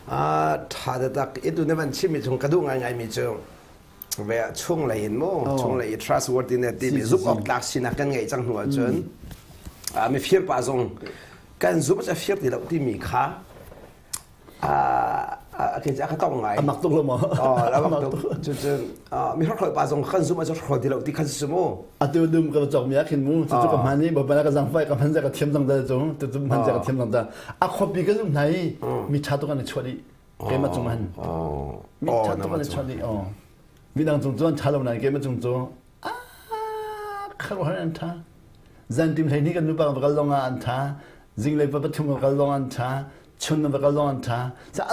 Ah tha tak i tu ne van chim mi chung ka duh ngai ngai mi cu ve chung lei in mu chung lei i trustworthiness ti mi zumh awk tlak sinak kan ngeih cang hnu ahcun mi fir pa zong kan zumh a fir ti lo ti mi kha a ka tong ngai. A mak tuk lo maw? A mak tuk. Cucun mi hrokhrol pa zong kan zumh ahcun hrokhrol ti lo ti khan si mu. Atu dum ka cawk mi ah khin mu cucu ka hman i bawipa ka zangfai ka hman ka thiam cang ta cu tu hman ka thiam cang ta a khuapi ka zumh hna i mi ṭha tuk an i chuah dih keimah cung han mi ṭha tuk an i chuah dih midang cung cu an ṭha lo nain keimah cung cu kharuahar an ṭha zantim hlei ni kan nupa va kal zong ah an ṭha zinglei pa pathum va kal zong an ṭha chun va kal zong an ṭha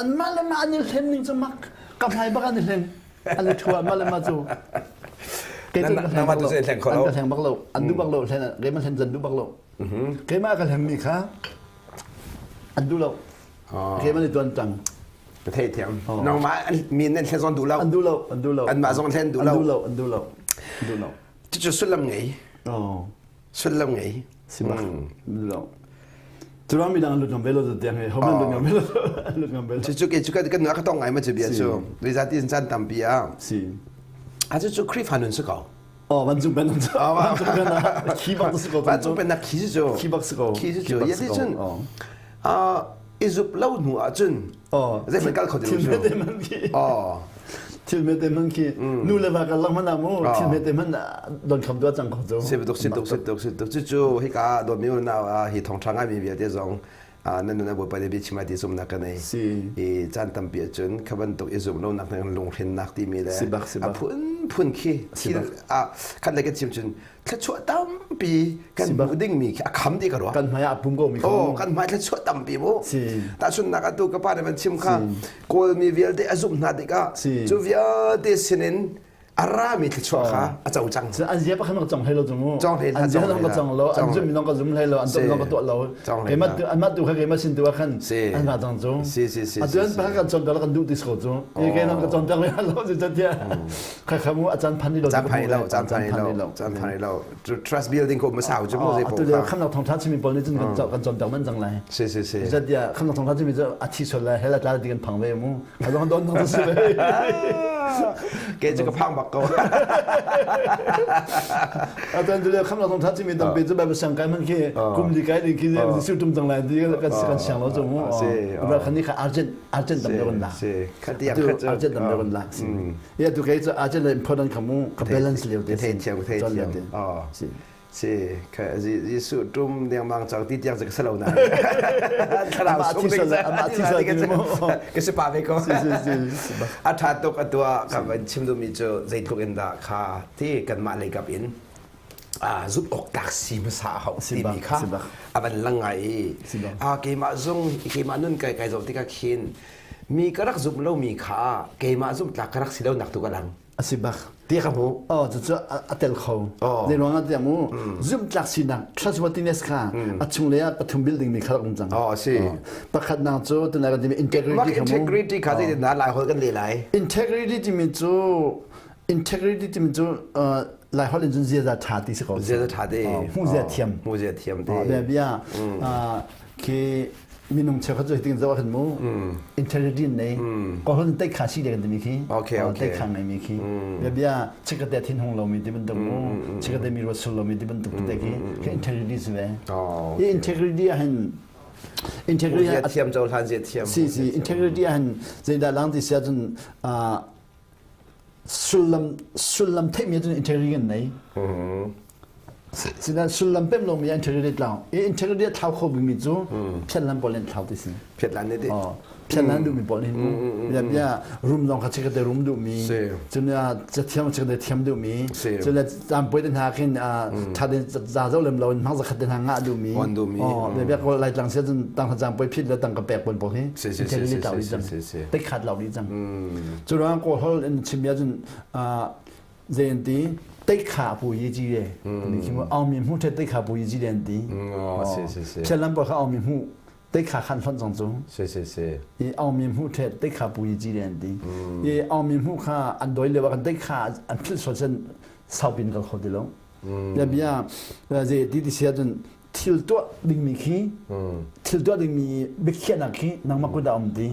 an mah le mah an i hlen ning cu mak ka hmai bak an i hlen an i ṭhua mah le mah cu kei cu ka hleng bak lo an ka hleng bak lo an duh bak lo hlen keimah hlen zan duh bak lo keimah ka hleng mi kha an duh lo keimah nih tuan tang Ka thei thiam. Nangmah mi nan thlen zong duh lo. An duh lo, an duh lo. Anmah zong thlen duh lo. An duh lo, an duh lo. Duh lo. Cucu sullam ngei. Oh. Sullam ngei. Si bak. Duh lo. Curuang midang lut ngam ve lo tiang he homan lut ngam ve lo lut ngam ve lo. Cucu ke cu kan nu ka tong ngai ma cu bia cu. Zeizati caan tampi ah. Si. A cu Khrihfa nun si ko. Oh, vancung pen vancung pen khi bak si ko. Vancung pen nak khi cu. Khi bak si ko. Khi cu. Ya ti cun. I zup lo hnu ahcun zeihmanh kal kho ti lo thil man khi thil me te man khi nu le va kal lang hmanh ah mu thil me te man don kham tu cang kho cu si tuk si tuk si tuk si tuk cucu hika dawtmi unau hi thawngṭha ngai mi vialte zong. Nan nun a Bawipa nih bia chim ai ti zumhnak ka nei. I caan tampi ahcun kha bantuk i zumh lonak nan lunghrinnak timi le a phunphun khi thil khat le kan chim cun thluachuah tampi kan hmuh dingmi khi a kham ti ka ruah. Kan hmai ah pum ko mi kha. Oh, kan hmai thluachuah tampi mu. Tahchunhnak atu ka pa nih van chim kha Kawlmi vialte a zumh hna tikah cu vialte sinin a rami thluachuah kha a co cang. An zia pakhat ka cong hlei lo cung Cong hlei An zia ka cong lo, an zum mi ka zum hlei lo, an tom ka tuah lo. Keimah anmah tu kha keimah sin tu ah khan an ra cang cu. Si si si. Atu an pakhat kan cawn kan duh ti ko cu. Ke nan ka cawn piak lo lo cu tia. Kha kha mu a caan phan ni lo. Caan phan lo, caan phan lo, caan phan lo. Trust building ko ma sau cu mu zei po. Atu le khamnak thong tha chimi pawl nih cun kan cawn piak man cang lai. Si si si. Zatia khamnak thong tha chimi cu a thi sual lai hela tla ti kan phang ve mu. A dong don dong si ve. Ke cu ka phang bak ko. Atan tu le khamnak thong tha chimi tampi cu Bible sang kai man khi kum li kai ding khi si tum cang lai ti kan kan siang lo cu mu. Ra khan ni kha urgent urgent dam kan la. Si khatiang kha cu urgent dam kan la. Ya tu kai cu urgent le important khamu ka balance leo te. Thei thiam thei thiam. Si. Si, Jesuh tum dengmang cang ti tiang cu ka si lo na. Thlarau sung ding ka si pa ve ko. A ṭha tuk a tuah ka van chim duhmi cu zeitluk in dah kha ti kanmah lei kap in zumh awk tlak si hmasa a hau timi kha a van lang ngai i keimah zung keimah nun kai kai zoh tikah khin mi ka rak zumh lomi kha keimah zumh tlak ka rak si lo nak tu ka lang. A si bak. Ti ka hmu. Oh, cucu a tel kho. Zei ruang ah tiah mu zumhtlak sinak trustworthiness kha a chunglei ah pathum building mi kha um cang. Oh, si. Pakhatnak cu tunai kan timi integrity kha mu. Integrity kha zei na lai hol kan le lai. Integrity timi cu integrity timi cu lai hol in cun ziaza tha ti si ko. Ziaza tha te. Hmu zia thiam. Hmu zia thiam te. Bia bia khi minung cheukhat cu hitin zoh ah khan mu integrity nei ko hon te kha si le kan timi khi okay okay te kha ngai mi khi bia bia chikate thin hung lo mi ti bantuk mu chikate mi ruat sul lo mi ti bantuk te khi khi integrity si ve i integrity ah hin integrity thiam cho hlan zia thiam si si integrity ah hin zeidah lang ti sia cun sullam sullam theihmi cun integrity kan nei Sinain sullam pem lomi ah integrity tlau. I integrity a thlau kho bikmi cu phiatlan pawl in thlau ti si. Phiatlan nih ti. Phiatlan duhmi pawl hin bia bia rum zong kha chikate rum duhmi. Cun cathiam chikate thiam duhmi. Cun le caan poi te hna khin tha den za zo lem lo in hmang zakhat te hna ngah duhmi. On duhmi. Bia bia ko lai tlang sia cun tang caan poi phit le tang ka pek pon pawl hi. Integrity tlau dih cang. Tek khat lau dih cang. Cu ruang kawl hol in chim bia cun zei an ti teikha pu yi ji ye ni khi mu aung min hmu the teikha pu yi ji den ti si si si phian lam pa kha aung min hmu teikha khan hlonh cang cu si si si i aung min hmu the teikha pu yi ji den ti i aung min hmu kha an doi le wa kan teikha an phil so chen saupin kal kho ti lo ya bia ze ti ti sia cun thil tuah dingmi khi thil tuah dingmi biakhiahnak khi nangmah kut ah um ti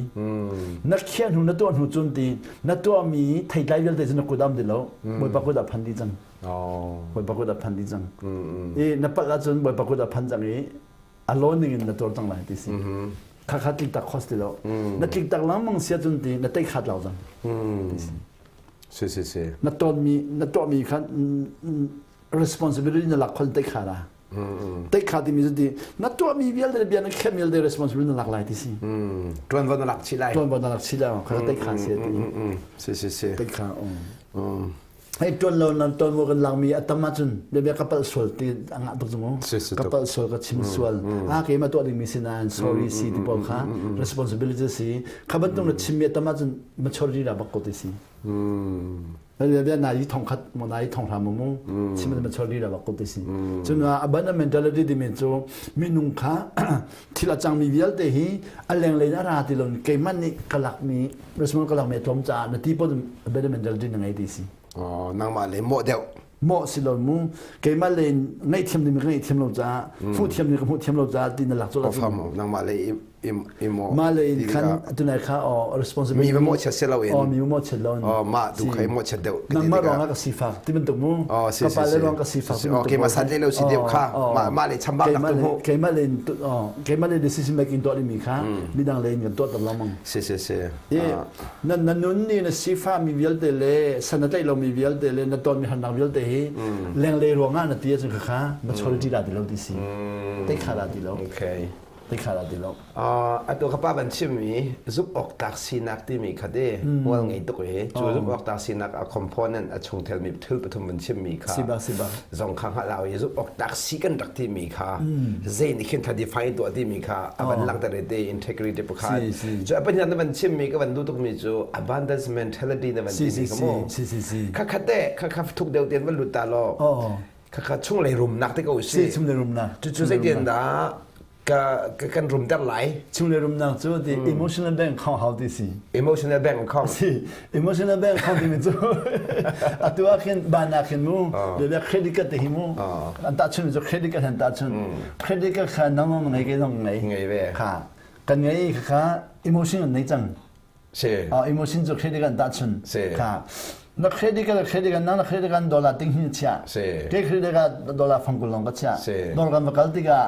na khiah hnu na tuah hnu cun ti na tuahmi theitlai vialte cu na kut ah um ti lo bawipa kut ah phan dih cang bawipa kut ah phan dih cang i na palh ahcun bawipa kut ah phan cang i a law ning in na tuar cang lai ti si kha kha tlik tak khos ti lo na tlik tak lengmang sia cun ti na tei khat lo cang ti si si si si na tonmi na tuahmi kha responsibility na lak khol te kha la te kha timi cu ti na tuahmi vialte bia na khem vialte responsibility na lak lai ti si tuanvo na lak chih lai tuanvo na lak chih lai kha te kha si ti si si si te kha hei tuan lo nan tuan mo kan langmi atam ahcun bia bia ka palh sual ti anga tuk mu ka palh sual ka chim sual a ke ma tuah dingmi si nain sorry si ti pawl kha responsibility si kha bantuk na chimmi atam ahcun maturity ra bak ko ti si bia na yi thong khat mo na yi thong hram mu chim ma chol ri ra bak ko ti si cun abundant mentality ti min cu minung kha thil a cangmi vialte hi a lenglei na ra ti lo keimah nih ka lakmi response ka lakmi a tlawm caah na ti pon abundant mentality na ngei ti si oh nangmah le mawh deuh mawh si lo mu keimah le ngaihthiam ding ka ngaihthiam lo caah hmuh thiam ding ka hmuh thiam lo caah ti na lak cu nangmah le mah le in khan tunai kha o responsibility mi mo chat se lo in o mi mo chat lo in o ma tu khai mo chat deuh nangmah ruang ah ka sifak ti bantuk mu ka pa le ruang ka sifak okay ma san le lo si deuh kha ma ma le chambak nak tu mu keimah le keimah le decision making tuah dingmi kha midang le in kan tuah tam lengmang si si si na na nun ni na sifa mi vialte le san na tlaih lo mi vialte le na ton mi harnak vialte hi lenglei ruangah na ti ahcun kha kha maturity dah ti lo ti si te kha dah ti lo okay. Ti kha la ti lo. Atu ka pa ban chimmi zumh awk tlak sinak timi kha te hmual ngei tuk i cu zumh awk tlak sinak a component a chungthelmi thil pathum van chimmi kha siba siba zong kha hngalh au i zumh awk tlak si kan rak timi kha zei nih khin kha define tuah timi kha a van langhter i te integrity pakhat cu a pahnih na van chimmi ka van duh tukmi cu abundance mentality na van timi kha mu kha kha te kha kha thuk deuh ten van lut ta law kha kha chunglei rumnak te ko si chunglei rumnak cu cu zeitin dah ka kan rumter lai chunglei rumnak cu ti emotional bank account how ti si emotional bank account si emotional bank account timi cu atu ah khin ban ah khin mu le credit card te hi mu an ta chun cu credit card han ta chun credit card kha nang nang ngei ke zong ngei ngei ve kha kan ngei kha emotion an nei cang Si. Emotion cu credit kan tahchun. Si. Kha. Na credit card credit card na credit card dollar ting hin chia. Si. Ke credit card dollar fangkul long ka chia. Si. Dollar kan va kal tikah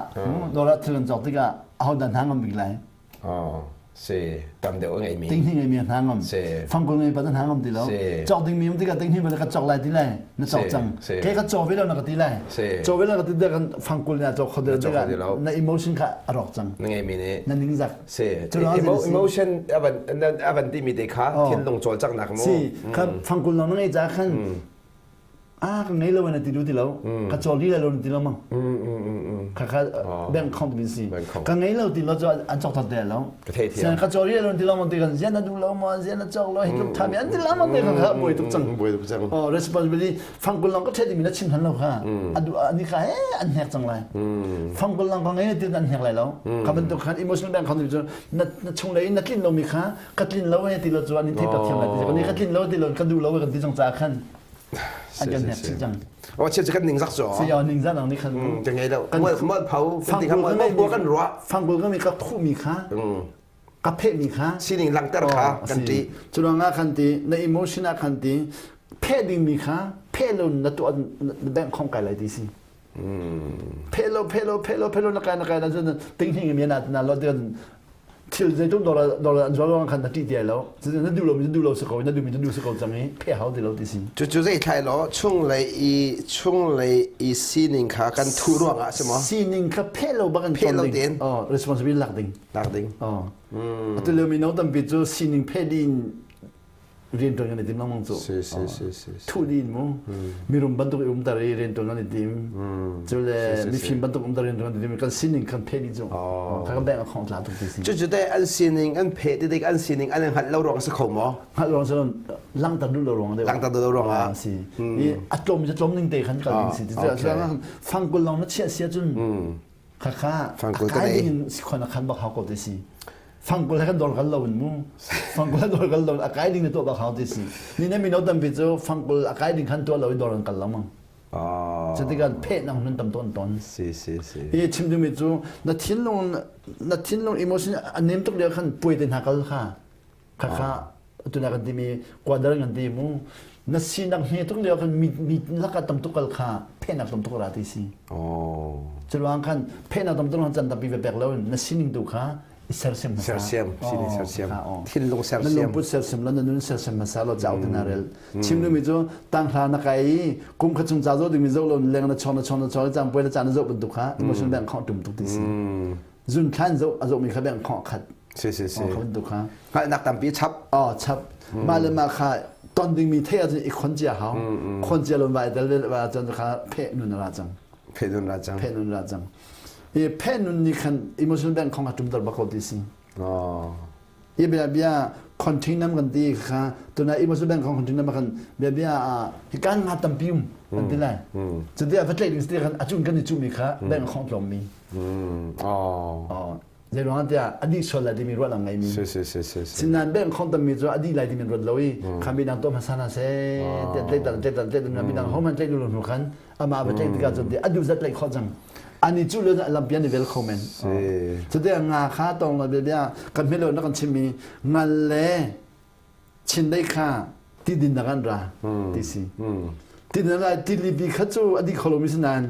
dollar thil kan cawk tikah aho dan hna ngam bik lai. Oh. Si. Tam deuh ngei mi. Ting hin ngei mi hna ngam. Si. Fangkul ngei pa hna ngam ti lo. Si. Cawk ding mi um tikah ting hin ba ka cawk lai ti lai. Na cawk cang. Si. Ke ka caw ve lo na ka ti lai. Si. Caw ve lo ka ti kan fangkul na cawk kho tikah na emotion kha a rawk cang. Na ngei mi nih. Na ningzak. Si. Emotion avan timi te kha thinlung cawlcanghnak mu. Si. Kha fangkul nang na ngei ca khan a ka ngei lo na ti du ti lo. Ka cawl li lo na ti lo mang. Kha kha bank account min si. Ka ngei lo ti lo cu an cawk thot te lo. Ka thei thiam. Ka cawl li lo ti lo mang ti kan zian na du lo ma zian na cawk lo hi tluk tha mi an ti la mang te kha kha buai tuk cang. Buai tuk cang. Oh responsibility fangkul lang ka the dimi na chim han lo kha adu ani kha he an hnek cang lai fangkul lang ka ngei ti an hnek lai lo kha bantuk khan emotional bank khan cu na na chung lei na tlin lo mi kha ka tlin lo he ti lo cu an in thei tak thiam lai ti ka ni ka tlin lo ti lo ka du lo kan ti cang ca khan an kan hnek chi cang o che kan ning zak zo si ya ning zak nang ni khan ka ngei lo mal mal phau kan ti kha mal mal kan ruwa fangkul ka mi ka khu mi kha ka phehmi kha sining langhter kha kan ti cu ruangah khan ti na emotion ah khan ti pheh dingmi kha pheh lo na tuah na bank khong kai lai ti si pheh lo pheh lo pheh lo pheh lo na kai na kai na cun ting hing mi na na lo ti thil zeitum dollar dollar an zual ruang khan na ṭih ti lo na duh lo mi duh lo si ko na duh mi duh si ko cang i pheh hau ti lo ti si cu cu zei thlai lo chunglei i chunglei i sining kha kan thuh ruangah si maw sining kha pheh lo bak an pheh lo tein oh responsibility lak ding lak ding. Oh. Atu lio mino tampi cu sining phe din rian tuan kan i tim lengmang cu. Si si si si. Thu din mu. Mirum bantuk i umter i rian tuan kan i tim. Cu le mifim bantuk umter rian tuan kan i tim. Kan sining kan phe dih cu. Ka kan bank a khong tla tuk ti si. Cu cu te an sining an phe ti dik an sining an hngalh lo ruang si kho maw? Hngalh ruang si langter duh lo ruang deuh. Langter duh lo ruang ah. Si. I a tlawm cu tlawm ning te khan kal ding si. Cu fangkul long na chiah sia cun Khakha Fangkul a kai ding in sikhon a khan bak hau ko te si. Fangkul he kan dor kal lo in mu. Fangkul he dor kal lo a kai ding na tuah bak hau te si. Ni na mino tampi cu fangkul a kai ding khan tuah lo i dor an kal lo mang. Cutikah pheh nang nun tam ton ton. Si si si. I chim dumi cu na thinlung na thinlung emotion a nem tuk lio khan puai te hna kal kha. Khakha tuna kan timi kwadar kan ti mu na sinak hme tuk lio kan mi mi laka tam tuk kal kha phenak tam tuk ra ti si oh curuang khan phenak tam tuk chan tampi ve pek lo na sining tu kha i sersiam hmasa sersiam sining sersiam thinlung sersiam na lungput sersiam lo na nun sersiam hmasa lo chau tina rel chim nu mi cu tang hla na kai kum kha chung cha zo ding mi zo lo leng na chong na chong na chong chang poi na chan na zo bantuk kha emotion bank khong tum tuk ti si zun thlan zo a zo mi kha bank khong khat Si si si. Kha bantuk kha. Hngalhnak tampi chap. Oh chap. Mah le mah kha ton dingmi thei ahcun i khon cia hau. Khon cia lon vai dal va cun kha phe nun ra cang. Phe nun ra cang. Phe nun ra cang. I phe nun ni khan emotional bank khong a tum tar bak ko ti si. Oh. I bia bia container kan ti kha tuna emotional bank khong container kan bia bia hi kan nga tampi um kan ti lai. Cuti a va tlai ding ti khan acun kan i cu mi kha bank khong tlom mi. Oh. Oh. Zeiruang tiah a dih sual lai timi ruahnak ngeimi. Si si si si. Sinain bank khong tammi cu a dih lai timi ruat lo i kha midang tuah hmasa hna seh tiah tlaih tan tlaih tan tlaih tan midang hohmanh tlaih lu hnu khan amah va tlaih tikah cun a duh zat tlaih khawh cang. Ani cu le lampi an i vel kho men. Cuti nga kha tong lo bia kan hmelo na kan chimmi ngal le Chindeih kha ti dinnak an ra ti si. Ti dinnak tilipi kha cu a dih kho lomi si nain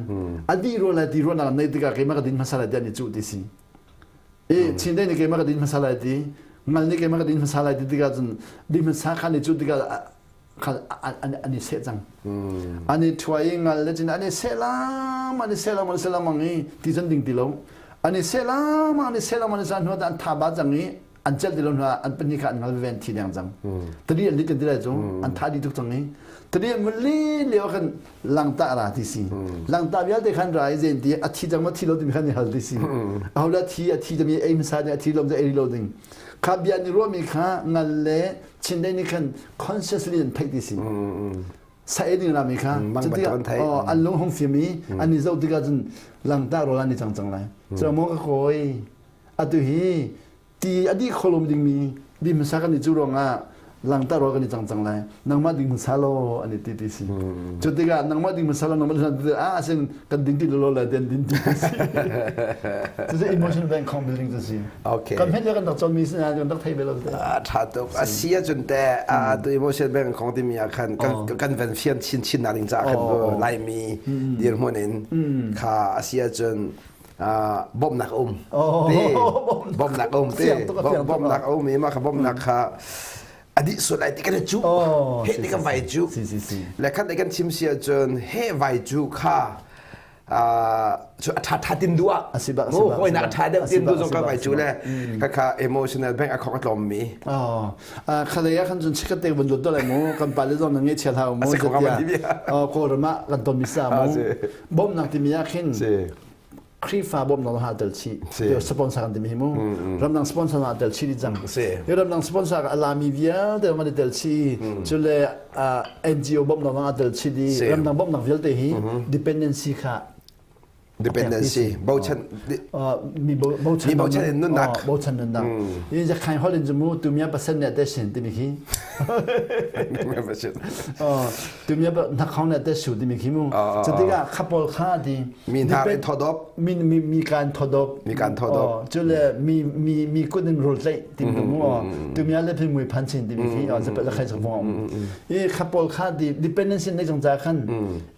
a dih rual lai ti ruahnak nei tikah keimah ka din hmasa lai ti an i cuh ti si. I Chindeih nih keimah ka din hmasa lai ti, ngal nih keimah ka din hmasa lai ti tikah cun din hmasa kha an i cuh tikah kha an i seh cang. An i ṭhuai i ngal le cin an i seh lam an i seh lam an i seh lamang i ti cun ding ti lo. An i seh lengmang an i seh lengmang an hnu an tha ba cang i an celh ti lo hnu an pahnih kha an ngal ven thi deng cang. Tadi an lit kan ti lai cu an tha dih tuk cang i tadi an vun li lio khan langta ra ti si. Langta vialte khan ra i zen ti a thi cang ma thi lo timi khan i hal ti si. Aho la thi a thi tami ei hmasa ding a thi lo ei lo ding. Kha bia ni ruahmi kha ngal le Chindeih nih khan consciously an theih ti si. Sa ei ding rami kha cutikah an lung hung fim i an i zoh tikah cun langta rawl an i cang cang lai. Cu maw ka kawi atu hi ti a dih kholom dingmi di hmasa kan i cu ruangah langta rawl kan i cang cang lai. Nangmah ding hmasa law an i ti ti si. Cu tikah nangmah ding hmasa law nangmah ding ah asin kan ding ti lo la den din ti si. Cucu emotional bank khong building cu si. Okay. Kan hmet kan rak cawnmi si kan rak thei ve lo te. Tha tuk. A si ahcun te tu emotion bank kong timi ah khan kan van fian chin chin nak ding caah khan Laimi dirhmun in kha a si ahcun bawmhnak um. Te bawmhnak um te bawmhnak um i mah kha bawmhnak kha a dih sual lai ti kan i cuh. He ti kan vai cuh. Le khat kan chim si ahcun he vai cu kha cu a ṭha ṭha tin duh ah mu hawinak a ṭha deuh tin duh zong ka vai cu le khakha emotional bank a khok a tlawm mi khalei ah khan cun chikat te vun lut lai mu kan pale zong na nge chial hau mu kawlram ah kan ton mi sa mu bawmnak timi ah khin Khrihfa bawmnak ha tel chi sponsor kan timi hi mu ramdang sponsor ha tel chi di cang hi ramdang sponsor a lami vialte ma tel chi cule NGO bawmhnak zong aa tel chih i ramdang bawmhnak vialte hi dependency kha dependency bochan mi bochan mi bochan in nunnak bochan nunnak i zakhain hol in mu tumia pasen ne te sin timi khi tumia nakhong ne te su timi khi mu cutikah khapol kha ti Mi hna in thodop. Mi mi mi kan thodop. Mi kan thodop. Cu le mi mi mi kut in rul tlaih ti mi mu tu mi le phi mui phan chin ti mi khi za pa khai chak vong. I khapol kha di dependency nei jong cha khan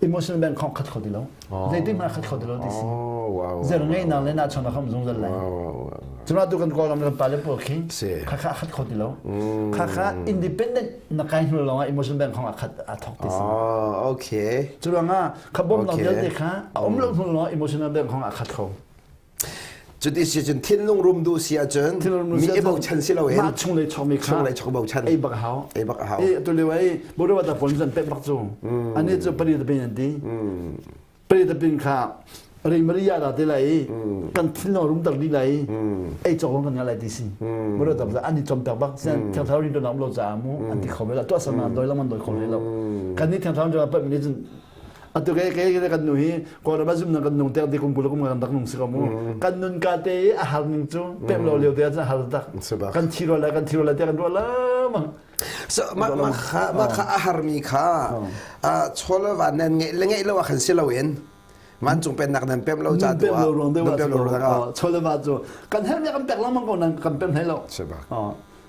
emotional bank khong khat kho ti lo. Zeitin ma khat kho ti lo ti si. Zer ngei nang le na chon kham zung zal lai. Cuma tu kan kawlam kan pale pawl khi kha kha khat kho ti lo. Kha kha independent na kai hnu lawng ah emotional bank khong a khat a thok ti si. Oh, okay. Cu ruangah kha bawmnak vialte kha a um lo hnu lawng emotional bank khong a khat kho. Cuti si cun thinlung rum duh si ahcun mi i bochan si loin mah chung lei chawmi kha chung lei chawk bochan ei bak hau ei bak hau e tu leo ai bodo ta pon zan pek bak cu ani cu pari ta pin an ti pari ta pin kha rei maria da te lai kan thinlung rum tak di lai ei chok long kan nga lai ti si bodo ta ani chom tak bak sen thiang thau rin to nam lo cha mu an ti kho la to sama doi la man doi kho le lo kan ni thiang thau jo pa mi cun atu ke ke ke kan nu hi kawlram ah zumnak kan nung tek di kum kul kum kan rak nung si ko mu kan nun ka te i a har ning cu pem lo lio te ah har tak kan thi ro lai kan thi ro lai te kan ruah lamang so ma ma kha ma kha a har mi kha chola va nan ngai le ngai lo khan si lo in vancung pennak nan pem lo cha tu pem lo ruang deuh pem lo ruang chola va cu kan her mi kan pek lengmang ko nan kan pem hlei lo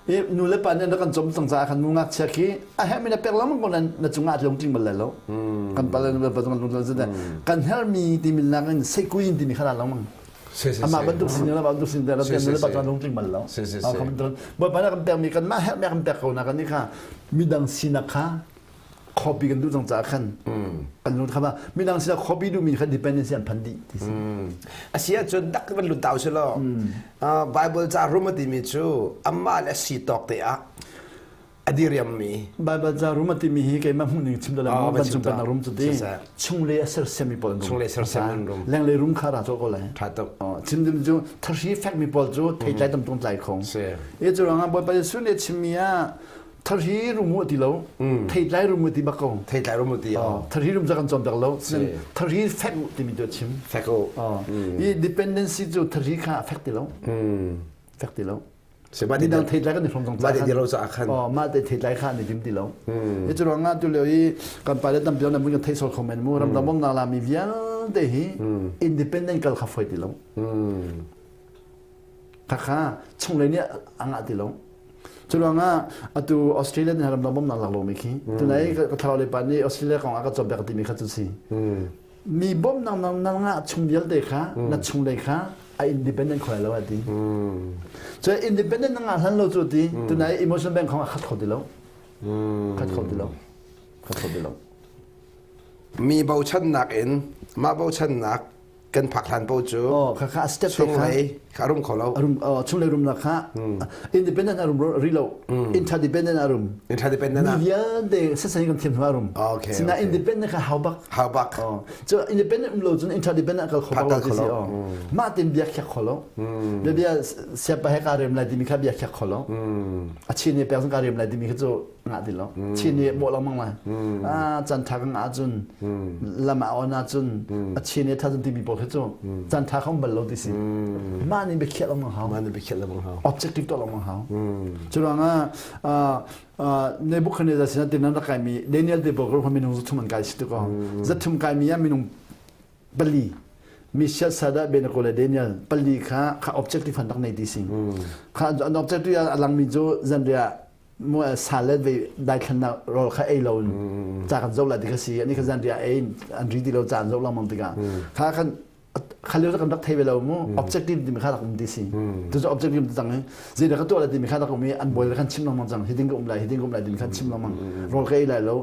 I nu le pa nih an kan cawm cang caah khan nu ngakchia khi a herhmi na pek lengmang ko nain na cungah a lungtling bal lai lo. Kan pa le nu le pa zong lungtling lo. Kan herhmi timi nak in seikuin timi kha lengmang. Amah bantuk sin amah bantuk sin te nu le pa cungah lungtling bal lo. Bawipa nih kan pekmi kan mah herhmi kan pek ko na kan nih kha midang sinak kha copy kan duh cang caah khan kan lung kha midang sinah copy duhmi kha dependency an phan dih ti si. A si ahcun dak van lut tau si law Bible ca rum a timi cu amah le si tawk te ah a diriammi Bible ca rum a timi hi keimah hmuh ning chim dala mo van cung kan rum cu ti chunglei a sersiammi pawl chunglei sersiam rum lenglei rum kha ra cho ko lai tha tuk chim dim cu thari fek mi pawl cu theitlai tam tung tlai khong e cu rangah Bawipa Jesuh nih chimmi ah Thari rum u ti lo theitlai rum u ti bak ko theitlai rum u ti thari rum ca kan cawm tak lo thari fek u timi tu chim fek u i dependency cu thari kha fek ti lo fek ti lo midang theitlai kan i hrom zong ca ti lo ca khan mah te theitlai kha an i dim ti lo i cu ruangah tu lio i kan pa le tampi na mun kan thei sol kho men mu ramdang bom na la mi vialte hi independent kal kha foi ti lo Khakha chunglei nih a ngah ti lo. Cu ruangah atu Australia nih ramdang bawmhnak lak lomi khi tunai ka thlarau le pa nih Australia kong ah ka cawnpiak timi kha cu si. Mi bawmhnak na ngah chung vialte kha na chunglei kha a independent kho lai lo a ti. Cu independent na ngah hlan lo cu ti tunai emotion bank kong a khat kho ti lo. Khat kho ti lo. Khat kho ti lo. Mi bochannak in mah bochannak. Kan phak hlan po cu oh kha kha step te kha chunglei kha rum kho lo. Arum chunglei rum la kha independent arum ri lo interdependent arum interdependent mi vialte sasai kan thiam hnu arum okay sina independent kha hau bak hau bak cu independent um lo cun interdependent kal kho bak lo ti si mah tin bia khiak kho lo bia bia siapa he ka rem lai timi kha bia khiak kho lo a chin ni pek ka rem lai timi kha cu ngah ti lo chin nih bawh lengmang lai a chan tha ka ngah cun lam a on ahcun a chin nih tha cun timi pawl khi cu chan tha khom bal lo ti si mah nih biakhiah lengmang hau mah nih biakhiah lengmang hau objective tuah lengmang hau cu ruangah Nebuchadnezzar sinah tin an rak kaimi Daniel te pawl kha minung zathum an kai si tu ko zathum kaimi ah minung pali Mishal Sada Benako le Daniel pali kha kha objective han rak nei ti si kha an objective a langmi cu zanriah sa le vei daithlannak rawl kha ei lo in ca kan zoh lai ti kha si ani kha zanriah ei an ri ti lo ca an zoh lengmang tikah kha kan kha lio kan rak thei ve lo mu objective timi kha rak um ti si tu cu objective ti cang i zeidah ka tuah lai timi kha rak um i an bawi le khan chim lengmang cang hi ding ka um lai hi ding ka um lai timi khan chim lengmang rawl ka ei lai lo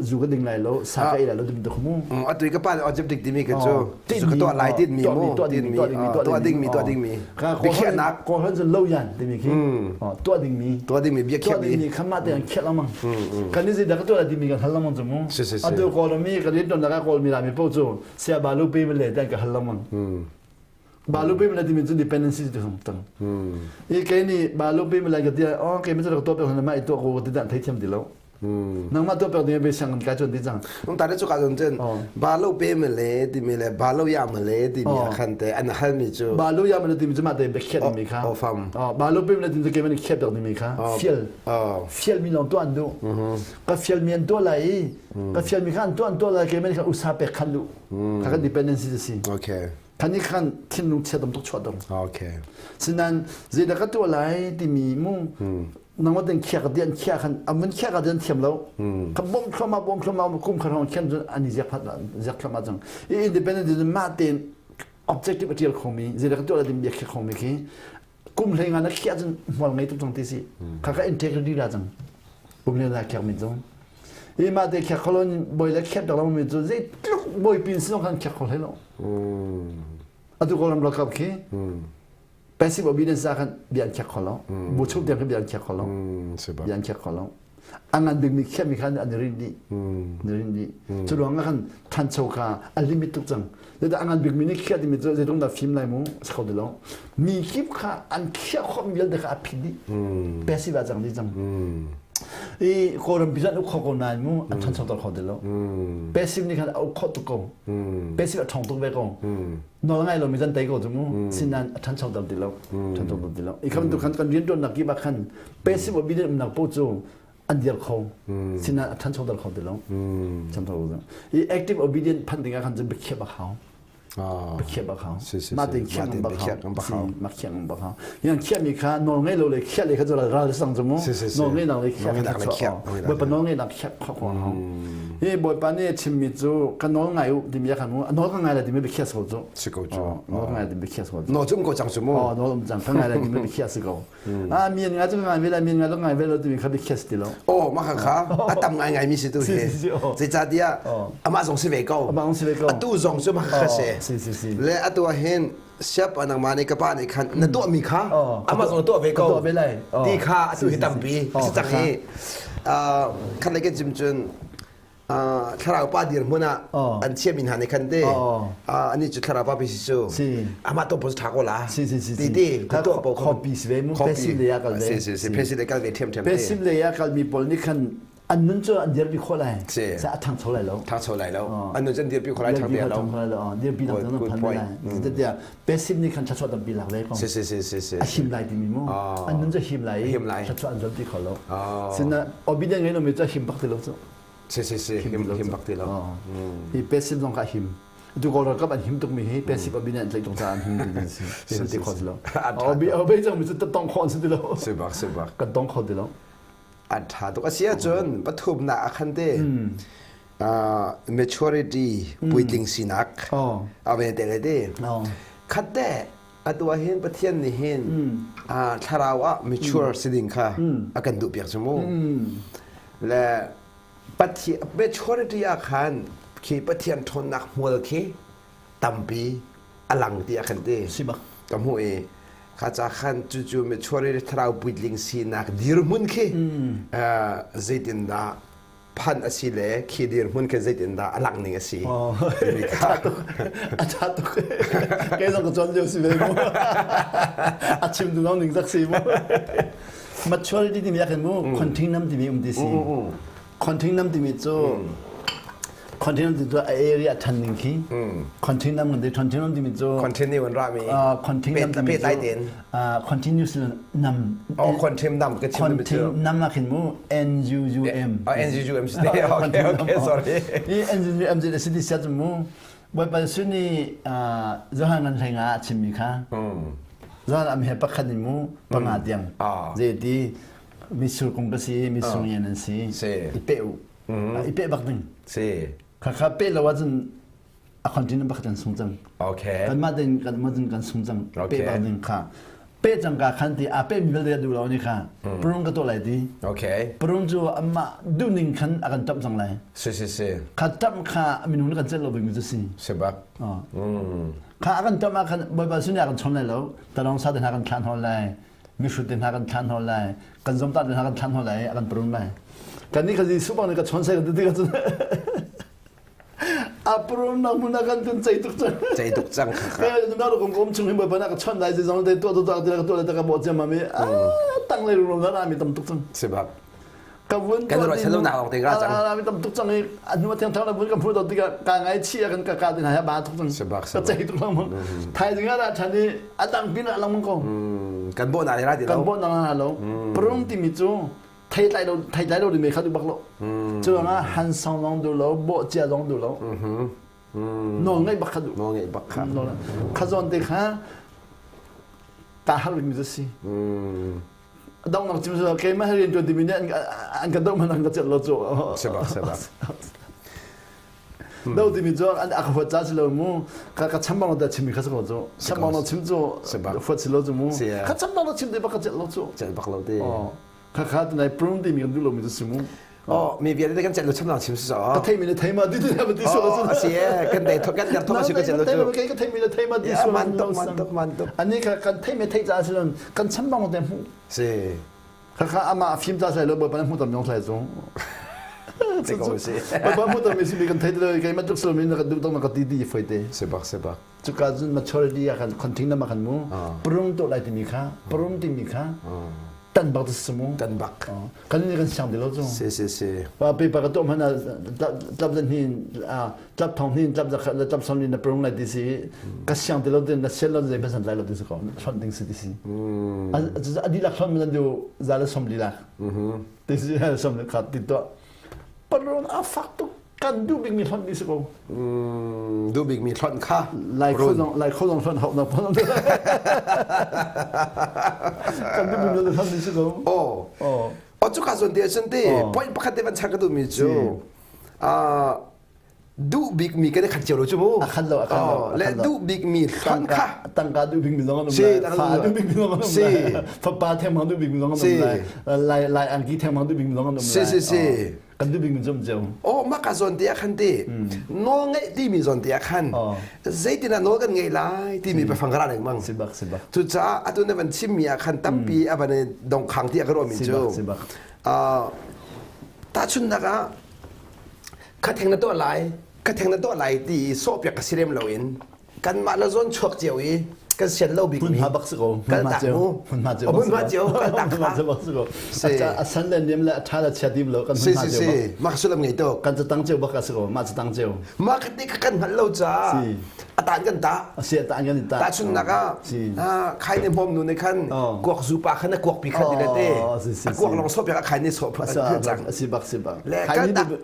zu ka ding lai lo sa ka ei lai lo timi tu mu atu ka pa objective timi ka cu ka tuah lai tin mi mu tin mi tuah ding mi tuah ding mi biakhiahnak kawlhon cun lo yan timi khi tuah ding mi tuah ding mi biakhiah mi tuah ding mi kha mah te an khiah lengmang kan ni zeidah ka tuah lai timi kan hal lengmang cu mu atu kawlmi kan i ton ka kawlmi lami paoh cu sia balu pe le dan ka hal lengmang balu pe le timi cu dependency tu hung tang i ke ni balu pe le ka tia oh ke mi cu ka tuah pe ma i tuah ko ti dan thei thiam ti lo Nangmah tuah piak ding be siang kan kai chuan ti cang. Nung ta cu ka zon cun ba lo pe me le ti mi le ba lo ya me le ti mi khan te an hal mi cu ba lo ya me le ti mi cu ma te be khiat mi kha. Oh fam. Ba lo pe me le ti mi cu ke me khiat piak mi kha. Fial. Fial mi long tu an du. Ka fial mi an tuah lai i ka fial mi kha an tuah an tuah lai ke me kha usa pek khan du. Kha kan dependency si. Okay. Khan i khan thinlung chia tam tuk chuah dong. Okay. Sinan zeidah ka tuah lai timi mu nangmah ten khiak dian khiak khan amun khiak dian thiam lo ka bom thloma bom thloma kum kha rong khiam cun ani ziak phat ziak thloma cang i independent din ma ten objective atial khomi zeidah ka tuah lai timi bia khiak khomi khi kum hlei nga na khiah cun hmual ngei tuk cang ti si kha ka integrity la cang kum hlei la khiak mi cun i ma te khiak kholon boi le khiat lo mi cu zei tluk boi pin sinong khan khiak kho hlei lo atu kawlram ralkap khi passive obedience ah khan bia an khiak kho lo bu chung tiang khan bia an khiak kho lo bia an khiak kho lo a ngan bikmi khiahmi khan an i rinh dih an i rinh dih cu ruang ah khan thancho kha a limit tuk cang zeicah a ngan bikmi nih khiah timi cu zeitluk dah fim lai mu si kho ti lo mi kip kha an khiah khawhmi vialte kha a phit dih passive ah cang dih cang i kawlram pi zan uk kho ko nain mu an thancho ter kho ti lo passive nih khan a uk khawh tuk ko passive a ṭhawng tuk ve ko nawl ngai lomi zan tei ko cu mu sinan a ṭhancho ter ti lo ṭhancho ter ti lo i kha bantuk khan kan rianṭuannak kip ah khan passive obedient umnak paoh cu an dir kho sinan a ṭhancho ter kho ti lo ṭhancho lo i active obedient phanh ding ah khan cun biakhiah bak hau biakhiah bak hau mah tein khiah ngam bak hau mah khiah ngam bak hau yang khiah mi kha nawl ngei lo le khiah le kha cu ral sang cu mu nawl ngei nak le khiah kha bawipa nawl ngei nak khiah kho hau Hi Bawipa nih a chimmi cu ka nawl ngai u timi khan mu a nawl ka ngai lai timi biakhiah si ko cu. Si ko cu. Nawl ka ngai timi biakhiah si ko cu. Nawl cu um ko cang cu mu. Oh nawl um cang ka ngai lai timi biakhiah si ko. Ah mi ngai cu ngai ve lai mi ngai lo ngai ve lo timi kha biakhiah si ti lo. Oh mah kha kha a tam ngai ngai mi si tu hi. Zeicahtiah amah zong si ve ko. Amah zong si ve ko. Atu zong cu mah kha si. Si si si. Le atu ah hin siap nangmah nih ka pa nih khan na tuahmi kha amah zong tuah ve ko tuah ve lai ti kha atu hi tampi si cang hi khan lei kan chim cun thlarau pa dirhmun ah an thiammi hna nih khan te ani cu thlarau pa pi si cu amah to pos tha ko la ti ti ka tuah po copy si ve mu passive le ya kal ve si si si passive le kal ve thiam thiam passive le ya kal mi pawl nih khan an nun cu an dirpi khawh lai sa a thangcho lai lo thangcho lai lo an nun cu an dirpi khawh lai thang lo dirpi lo cun phan lai zeitiah passive nih khan thluachuah tampi lak ve ko si si si si si a him lai timi mu an nun cu him lai him lai thluachuah an zuampi kho lo sina obedient ngei lomi cu a him bak ti lo cu si si si him him bak ti lo hi passive zong kha him tu kawl ralkap an him tukmi hi passive obedient an tlaih tung caah an him ti si si ti kho ti lo obi obi cang mi cu tong kho an si ti lo si bak si bak kan tong kho ti lo An ṭha tuk. A si ahcun pathumnak ah khan te maturity puitling sinak a ve te le te. Khat te atu ah hin Pathian nih hin thlarau ah mature si ding kha a kan duh piak cu mu. Le Pathian maturity ah khan khi Pathian ṭhawnnak hmual khi tampi a lang ti a kan ti. Si bak. Ka hmuh i kha ca khan cucu maturity thlarau puitling sinak dirhmun khi zeitindah phan a si le khi dirhmun khi zeitindah a langh ning a si. Timi kha. A ṭha tuk. Kei zong ka cawn lio si ve mu. A chim tu zong ning zak si mu. Maturity timi ah khin mu continuum timi um ti si. Continuum timi cu continuum timi cu a area than ning khi continuum kan ti continuum timi cu continue an rami continuum timi cu continuous nam oh continuum nam ka chim timi cu continuum ah khin mu N U U M oh N U U M okay okay okay sorry i N U U M ti si ti sia mu Bawipa Jesuh nih Johan ngan hlei nga a chimmi kha Johan am he pakhat in mu panga tiang zei ti mitsur kung ka si mitsur ngen an si i pe u i pe bak ding si kha kha pe lo ahcun a continent pakhat kan sung cang okay kanmah tein kanmah tein kan sung cang pe bak ding kha pe cang ka khan ti a pe mi vialte duh lo ni kha prung ka tuah lai ti okay prung cu amah duhning khan a kan tamh cang lai si si si kha tamh kha minung kan celh lo bik mi cu si si bak kha a kan tamh ah khan bawipa sin a kan chon lai lo talong sa te hna kan thlan hol lai mihrut te hna kan thlan hol lai kan zomta te hna kan thlan hol lai a kan prung lai kan ni kha Jesuh bang ka chon sai kan ti ka cun a prung nak mun kan tun cei tuk cang cei tuk cang kha na ro kom kom chung hin bawipa na ka chon lai zong te to to to ka to ka bo cem mi tang le ro na mi tam tuk cang si bak ka vun kan ruah chalo nak lawng te ra cang mi tam tuk cang i a hnu thiang thang na vun kan phu to tikah ka ngai chi kan ka ka tin ha ba tuk cang sebak ka cei tuk lang thai ding ra than i a dang pin a lang ko kan bo na ra ti lo kan bo na ra lo prum ti mi cu thei tlai lo thei tlai lo mi kha du bak lo cu nga han song long du lo bo chia long du lo nawl ngai bak kha du nawl ngai bak kha kha zon te kha ta har mi si dongnak chim cu keimah he rian ṭuan timi nih an kan doh hmanh an ka celh lo cu. Sebak sebak. Do timi cu an a ka huat ca si lo mu ka ka chambang da chimmi kha si ko cu chambang lo chim cu huat si lo cu mu ka chambang lo chim te bak ka celh lo cu celh bak lo te kha kha tunai prung timi kan duh lo mi cu si mu Oh, mi vialte kan celh lo cham chim si so. Ka thei mi le thei ma di di ma di so lo. A si e, kan dei thok kan der thok si ka celh lo cu. Ka thei mi le thei ma di so. Man tuk man tuk man tuk. Ani ka kan thei mi thei ca si lo kan chambang te hmu. Si. Kha kha ama fim ta sai lo bo pan hmu tam yong sai zong. Si ko si. Ba hmu tam mi si kan thei te kai ma tuk so mi na ka du tong na ka ti di foi te. Si bak si bak. Cuka cun maturity ah khan conting na ma khan mu. Prum to lai timi kha, prum timi kha. Tan bak tu mu. Tan bak. Kan ni kan siang ti lo cu. Si si si. Pa pe pa ka to hmana tlap zan hin tlap thong hin tlap zakhat le tlap som ni na prung lai ti si ka siang ti lo tin na sian lo zei san lai lo ti si ko hlon ding si ti si. A di lak hlon man du za le som li lak. Ti si som le khat ti to. Parun a fak tuk kan duh bikmi hlonh mi si ko. Duh bikmi hlonh kha. Lai kho zong lai kho zong hlonh hau na pon. Kan duh bikmi hlonh mi si ko. Oh. Oh. Oh cu ka zawn te cun te point pakhat te van char ka duh mi cu duh bik mi kan i khat cio lo cu mu. A khat lo a khat lo. Le duh bik mi hlonh kha. Tangka duh bik mi zong an um lai. Fa duh bik mi zong an um lai. Fapa thengmang duh bik mi zong an um lai. Lai lai angki thengmang duh bik mi zong an um lai. Si si si. Kan duh bik mi zum cio. Oh maka zawn te ah khan te nawl ngeih timi zawn te ah khan zeitin ah nawl kan ngei lai timi biafang ka ra lengmang. Si bak si bak. Cucaah atu na van chimmi ah khan tampi a van i dongkhang ti a ka ruahmi cu. Si bak. Tahchunhnak ah kha theng na tuah lai kha theng na tuah lai ti i sawhpiak ka si lem loin kanmah le zawn chuak cio i kan sian lo bik mi hmunhma bak si ko kal tak mu hmunhma cio hmunhma cio kal tak kha bak si ko a san le niam le a tha le chia tim lo kan hmunhma cio si si mak sulam ngei tuk kan catang cio bak a si ko mah catang cio mah khat ti kan hngal lo ca a tan kan ta a si a tan kan ta ta chun nak ah khai ne hmom nu ne khan kuak zu pa khan a kuak pi khan ti le te a kuak long sop ya khai ne sop cang si bak si bak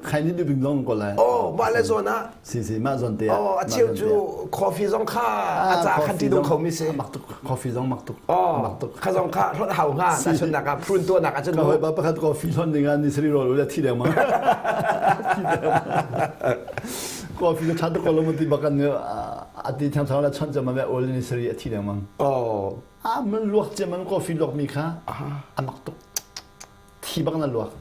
khai ni du bing long ko lai oh mah le zon ah Si si mah zawn te ah. Oh a cheu cu coffee zong kha a ca khan ti dong kho mi si. Mak tuk coffee zong mak tuk. Oh mak tuk. Kha zong kha hlot hau nga ta chun nak ah prun to nak ah cun. Ka hoi ba pakhat coffee hlon ding ah ni sri rol ula thi deng ma. Coffee ka tha tuk ko lo ti bakan ati thiang thang la chon chama me ol ni sri a thi deng mang. Oh. A man luak che man coffee luak mi kha a mak tuk. thi bak na luak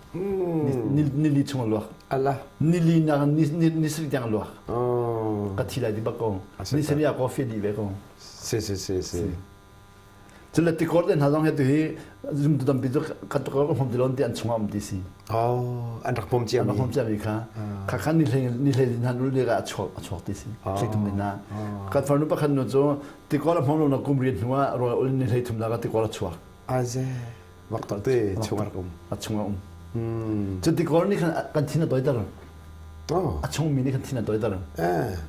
nili chung a luak Allah nili nak ni ni sri tiang a luak oh. Ka thi lai di bak ko. Ni seni ah coffee di ve ko. Si si si si. Cule tikor te hna zong he tu hi zumtu tampi cu ka tukor ka hmom ti lon ti an chungah um ti si. Oh, an rak hmom cia mi. An rak hmom cia mi kha. Kha khan ni hlei ni hlei hna ul le a chuak a chuak ti si. Hlei thum na. Kan farnu pakhat nu cu tikor a hmom lo na kum rian hnu ah rawl ul ni hlei thum na ka tikor a chuak. Aze. Mak tuk te chungah rak um. A chungah um. Cu tikor nih khan kan thin a toiter. A chung mi nih khan thin a toiter.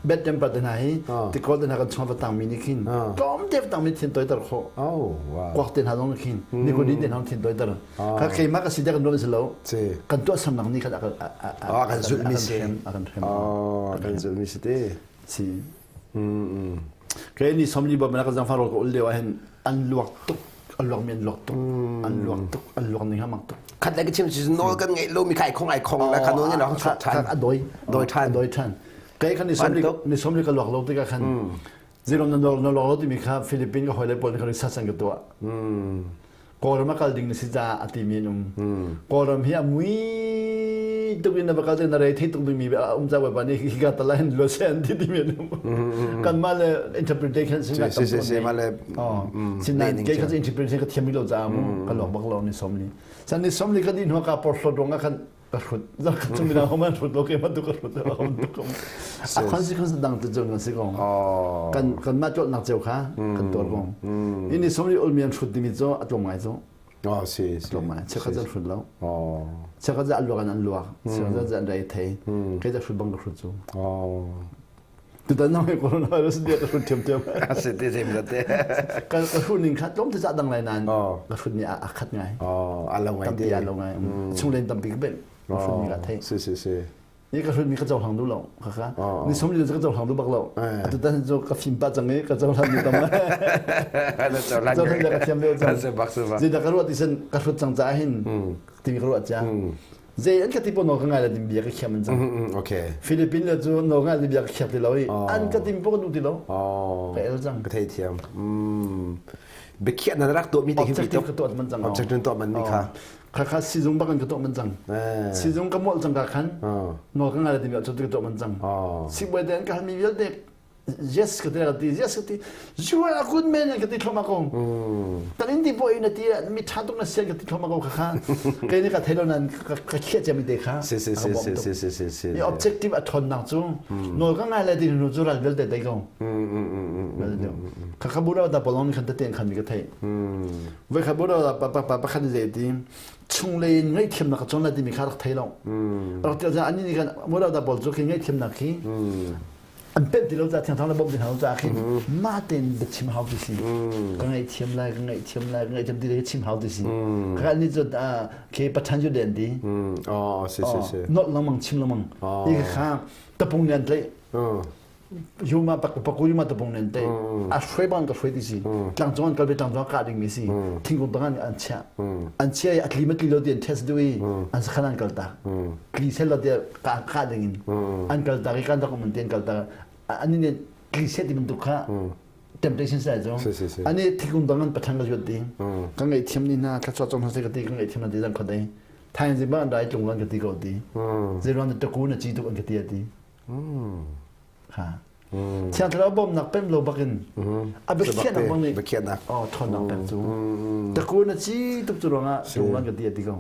Bed temper te hna hi tikor te hna kan chung va tang mi nih khin tlawm te tang mi thin toiter khawh. Kuak te hna zong khin nicotine te hna thin toiter. Kha keimah ka si te kan ruah si lo. Kan tuah samnak nih khan a kan zulh mi si. A kan hrem. Kan zulh mi si te. Si. Kei ni somli bom na ka zangfar ka ul lio ah hin an luak tuk an luak mi an luak tuk an luak tuk an luak ning ha mak tuk khat le ka chim si nawl kan ngeih lo mi khai khong ai khong la khan nawl ni chuak than a doi doi than doi than kai khan ni somli ni somli ka luak lo tikah khan zirom na nawl na luak lo timi kha Philippine ka hoi le pawl khan sa san ka tuah Kawlram a kal ding na si caah a timi an um. Kawlram hi a mui tuk in na va kal na rei thei tuk dingmi a um ca bawipa nih hika tal ah hin lua se an ti timi an um. Kanmah le interpretation sin si si si mah le sinain kei kha interpretation ka thiam lo caah mu ka lok bak lo ni som ni. San ni som ni ka di hnu ka porhlawt ruang ah khan ka hrut za ka chung mina homan hrut lo ke ma tu ka hrut lo hom tu ko a consequence dang tu chung kan si ko kan kan ma chol nak cheu kha kan tor ko ini somli ulmian hrut dimi cho atlom ngai cho oh si si atlom ngai che kha zan hrut lo oh che kha za luak an an luak che kha za an rai thei ke za hrut bang ka hrut chu oh Tutan nang he coronavirus dia ka hrut thiamthiam. A si ti sim te. Ka ka hrut ning kha tlawm te ca dang lai nan ka hrut ni a khat ngai. Oh, a lo ngai te. Tampi a lo ngai. Chung len tampi ka ben. Ka hrut ni ka thei. Si si si. Ni ka hrut mi ka cohlang du lo. Ka ka. Ni som ni ka cohlang du bak lo. Atu tan cu ka fim pa cang i ka cohlang du tam. Na cohlang. Cohlang ka thiam deuh cang. Se bak se bak. Zeidah ka ruat ti sen ka hrut cang ca hin. Timi ka ruat ca. Zei an ka ti pon ka ngai la dim bia ka khiam an cang. Okay. Philippine le cu no ngai bia ka khiap ti lo i an ka tim pon du ti lo. Ka el cang. Ka thei thiam. Biakhiah na rak tuah mi te khi ka tuah man cang. Objective tuah man mi kha. Kha kha sizung bak in ka tuah man cang. Sizung ka mol cang ka khan. No ka ngai la dim bia ka tuah man cang. Sibuai den ka mi vialte yes ka ti ka ti yes ka ti you are a good man ka ti thloma ko tan in ti po in ti mi tha tuk na sian ka ti thloma ko kha kha kai ni ka thelo nan ka khia chami te kha si si si si si si si si i objective a thon nak cu nol ka ngai le ti nu cu ral vialte dei ko kha kha bura da polong khan te ten khan mi ka thei voi kha bura da pa pa pa khan ze ti chung le in ngaihthiam nak chon la ti mi kha rak thei lo rak ti ani ni kan mura da bol chu khi ngaihthiam nak khi an penh ti lo ca thiangthang le bawmh ti hna lo ca khin mah tein biachim hau ti si ka ngaihthiam lai ka ngaihthiam lai ka ngaihthiam ti le chim hau ti si ka ni cu ke pathan ju den ti oh si si si not lengmang chim lengmang i kha tapung nan tlai yuma pak paku yuma tapung nan tlai a hruai bang ka hruai ti si tlang cung an kal ve tlang cung ka ding mi si thingkung tang an chia an chia i a tli ma tli lo ti an test du i an sakhan an kal ta tli sel lo tiah ka ka ding in an kal tak i kan rak um ti an kal tak ani nih tli set ti bantuk kha temptation sai zo ani thikung dang an pathang ka zuat ti ka ngai thiam ni na thla chwa chong se ka ti ka ngai thiam na ti zan khodai thain zi ba an dai tlung lan ka ti ko ti zeruan ta ku na chi tuk an ka ti ati ha thiang thlarau bawmnak pem lo bakin a biakhiahnak bang nih biakhiahnak oh ṭhawnnak pek cu taku na ci tuk cu ruangah tlung lan ka ti ati ko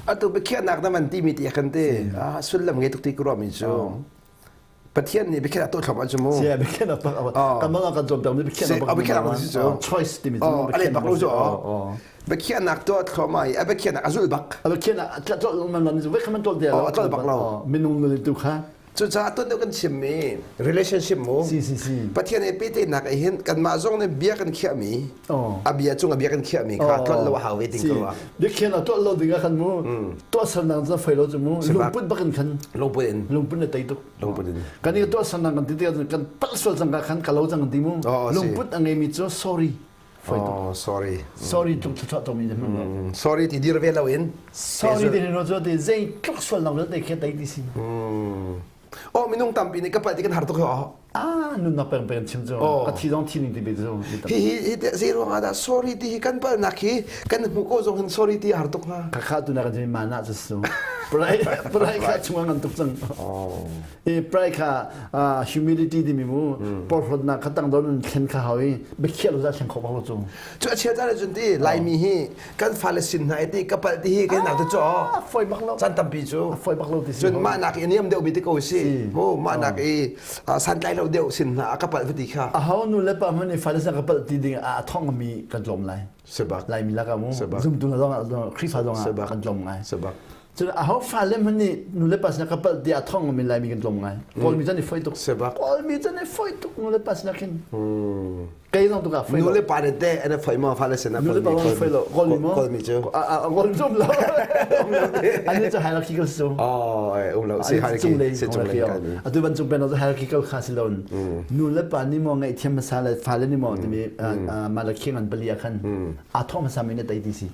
Atu biakhiahnak na man timi ti kan ti. Ah sullam ngei tuk ti ka ruahmi cu. Pathian nih biakhiahnak tuah thlop ahcun mu. Sia biakhiahnak bak kan mah kan cawnpiak mi biakhiahnak bak. Biakhiahnak bak si cu. Choice timi cu. A leh bak lo cu. Biakhiahnak tuah thluahmah i a biakhiahnak a zulh bak. A biakhiahnak a man man cu vek man tol te lo. A tol bak lo. Minung nu tu kha Cucaah tuan deuh kan chimmi relationship mu si si si Pathian he pehtlaihnak ah hin kanmah zong nih bia kan khiahmi a bia cung a bia kan khiahmi kha tlolh lo a hau ve ding ko rua. Biakhian a tuah lo ding ah khan mu tuahsernak cu fei lo cu mu lungput bak in khan lungput in lungput na tei tuk lungput in kan i tuahsernak kan ti tikah kan palh sual cang ka khan ka lo cang kan ti mu lungput a ngeimi cu sorry Oh, sorry. Sorry tluk thluachuah to mi mm. Sorry ti dir ve lo in. Sorry ti no chu ti zei tluk sual nang te khe tai ti si. Oh minung tampi nih ka palh ti kan har tuk ho. Ah nun na peng peng chim chu. Ka thi zong thi ning ti be chu. Hi hi hi zei ruang ah dah sorry ti hi kan palh nak hi kan hmu ko zong hin sorry ti har tuk ha. Ka kha tu na kan ma na chu su. Pride pride kha chungah ngan tuk cang. I pride kha humility timi mu porhlawtnak kha tangdor in thlen kha hau i biakhiah lo za thleng kho bak lo cu. Cu a chia caan cun ti Laimi hi kan fale sin hna i ti ka palh ti hi kan nak tu cu foi bak lo. Caan tampi cu. Foi bak lo ti si. Cun mah nak i niam deuh mi ti ko si. Mu mah nak i santlai lo deuh sin hna ka palh ti kha. A ho nu le pa hmanh i fale sin ka palh ti ding a thong mi kan tlawm lai. Sebak. Laimi lakah mu zumtu hna zongah Khrihfa zongah kan tlawm ngai. Sebak. Cun aho fale hmanh nih nu le pa sinah ka palh tiah a thong mi Laimi kan tlawm ngai. Kawlmi cun i foi tuk. Sebak. Kawlmi cun i foi tuk nu le pa sinah khin. Kei zong tukah foi lo. Nu le pa nih teh an foi maw fale sinah Nu le pa zong foi lo. Kawlmi maw? Kawlmi cu. Kawlmi cu um lo. Ani cu hierarchical si cu. Oh, um lo. Si hierarchy. Cunglei. Si cunglei. Atu bantuk pen hierarchical kha si lo. Nu le pa nih maw ngaihthiam hmasa le fale nih maw timi Malakhi ngan pali ah khan aa thawh hmasa mi na tei ti si.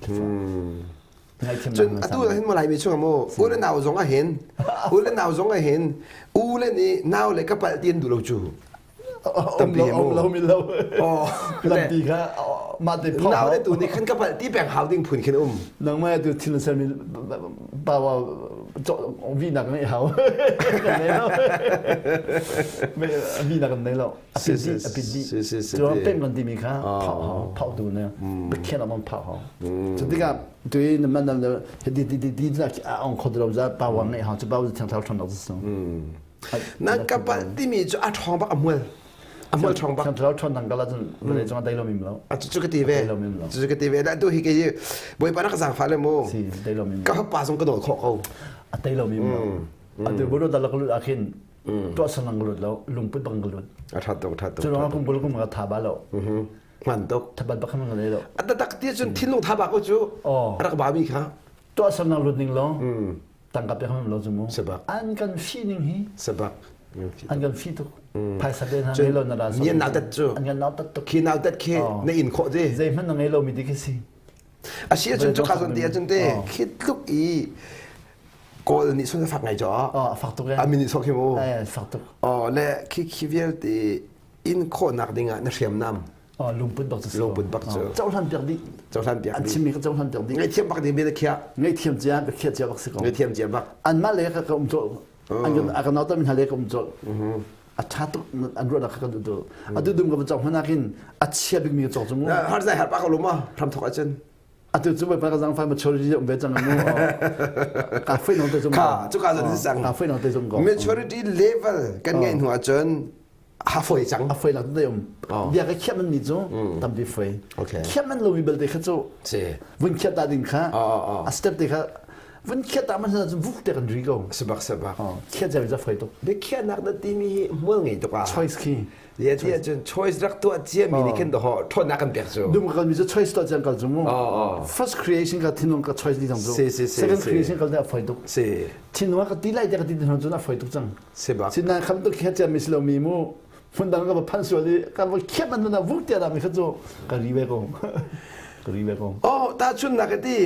Cun atu hin Laimi chung mu u le nau zong ah hin u le nau zong ah hin u le nih nau le ka palh ti an duh lo cu. Tampi mu. Lo mi lo. Lampi kha mah te phau. Nau le tu nih khan ka palh ti peng hau ding phun khin um. Nangmah tu thil sermi pa wa vi nak ngeih hau. Kan nei lo. Vi nak kan nei lo. A pit dih, a pit dih. Cu peng kan timi kha phau hau, phau tu ne. Pathian amon phau hau. Cu tikah tu i na man na di di di di na a ong kho lo za pa wa ngeih hau cu pa wa thiang thau thon lo su. Na ka palh timi cu a ṭhawng bak a hmual. A hmual ṭhawng bak. Thiang thlarau ṭhawn dang kala cun vawlei cungah dei lo mim lo. A cu ka ti ve. Cu ka ti ve. Da tu hi kei Bawipa na ka zaangfah le mu. Si, dei lo mim. Ka pa zong ka nawl khawh ko. A tei lo mim lo. Atu buru dalak lut ah khin tuah sanang lut lo, lungput bang lut. A ṭhat tuk, ṭhat tuk. Cu ruangah kum kul kum ka tha ba lo. Hman tuk. Thabat bak khan lo. A tak ti cun thinlung tha ba ko cu. Rak ba mi kha. Tuah sanang lut ning lo. Tangka pek ham lo cu mu. Sebak. An kan fi ning hi. Sebak. An kan fi tuk. Phaisa te hna ngei lo na ra so. Nian nau tat cu. An kan nau tat tuk. Khi nau tat khi na in khawh ti. Zei hmanh na ngei lo mi ti khi si. A si ahcun cu kha zon ti ahcun te khi tluk i Kawl nih sun fak ngai cho. Oh, fak tuk eh. A min nih sok hi mu. Eh, fak tuk. Oh, le khi khi vialte in khawhnak ding ah na hriamnam. Oh, lungput bak cu. Lungput bak cu. Cohlan piak dih. Cohlan piak dih. An chimmi ka cohlan piak dih. Ngaihthiam bak ding bia na khiah. Ngaihthiam cia ka khiah cia bak si ko. Ngaihthiam cia bak. Anmah le ka ka um cawlh. An kan a kan nauta min hna le ka um cawlh. A ṭha tuk an ruahnak kha ka duh tu. Atu dum ka va cawk hmanh ahkhin a chia bikmi ka cawk cu mu. Har zai har pa ko lu ma hram thok ahcun. Atu cu bawipa ka zangfai maturity um ve cang mu. Ka foi nong te zum ko. Ka cu ka zan sang. Ka foi nong te zum ko. Maturity level kan ngeih hnu ahcun ha foi cang. A foi lak te um. Bia ka khiah man mi cu tampi foi. Khiah man lomi belte kha cu vun khiah ta ding kha a step te kha vun khiah ta man cun vuk te kan ri ko. Sabak sabak. Khiah cia mi foi tuk. Biakhiahnak na timi hi hmual ngei tuk ah. Choice khi. Ye ti ahcun choice rak tuah cia mi nih khin doho ṭhawnnak kan pek cu. Dum ka mi cu choice tuah ciang kal cu mu. First creation ka thinlung ka choice di cang cu. Si si si. Second creation kal te a foi tuk. Si. Thinlung ka ti lai te ka ti cun a foi tuk cang. Sibak. Sinain kham tuk khiat cia mi si lo mi mu hmun dang ka va phan sual i ka va khiat man na vuk tia mi kha cu ka ri ve ko. Ka ri ve ko. Oh, ta chun nak ti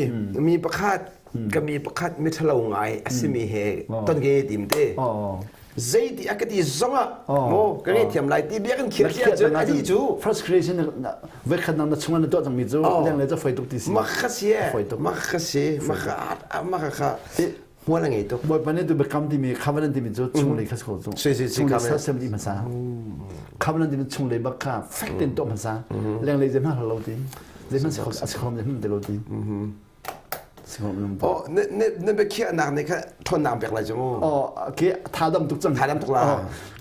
mi pakhat ka mi pakhat mi thalo ngai asimi he ton ge tim te. Zeiti a ka ti zongah mo ka ngai thiam lai ti bia kan khiat khiat cun adi cu first creation ve khat nang na chunga na tuah cang mi cu leng le cu foi tuk ti si. Makha si makha si makha makha kha Hmual a ngei tuk. Bawipa nih tu biakam timi covenant timi cu chunglei kha si ko cu. Si si si chunglei sersiam dih hmasa. Covenant timi chunglei bak kha fek tein tuah hmasa. Lenglei zeihmanh lo ti. Zeihmanh si kho a si kho zeihmanh ti lo ti. Si kho Oh ne ne ne biakhiahnak nih kha ṭhawnnak pek lai cu mu. Oh ke tha dam tuk cang. Tha dam tuk la.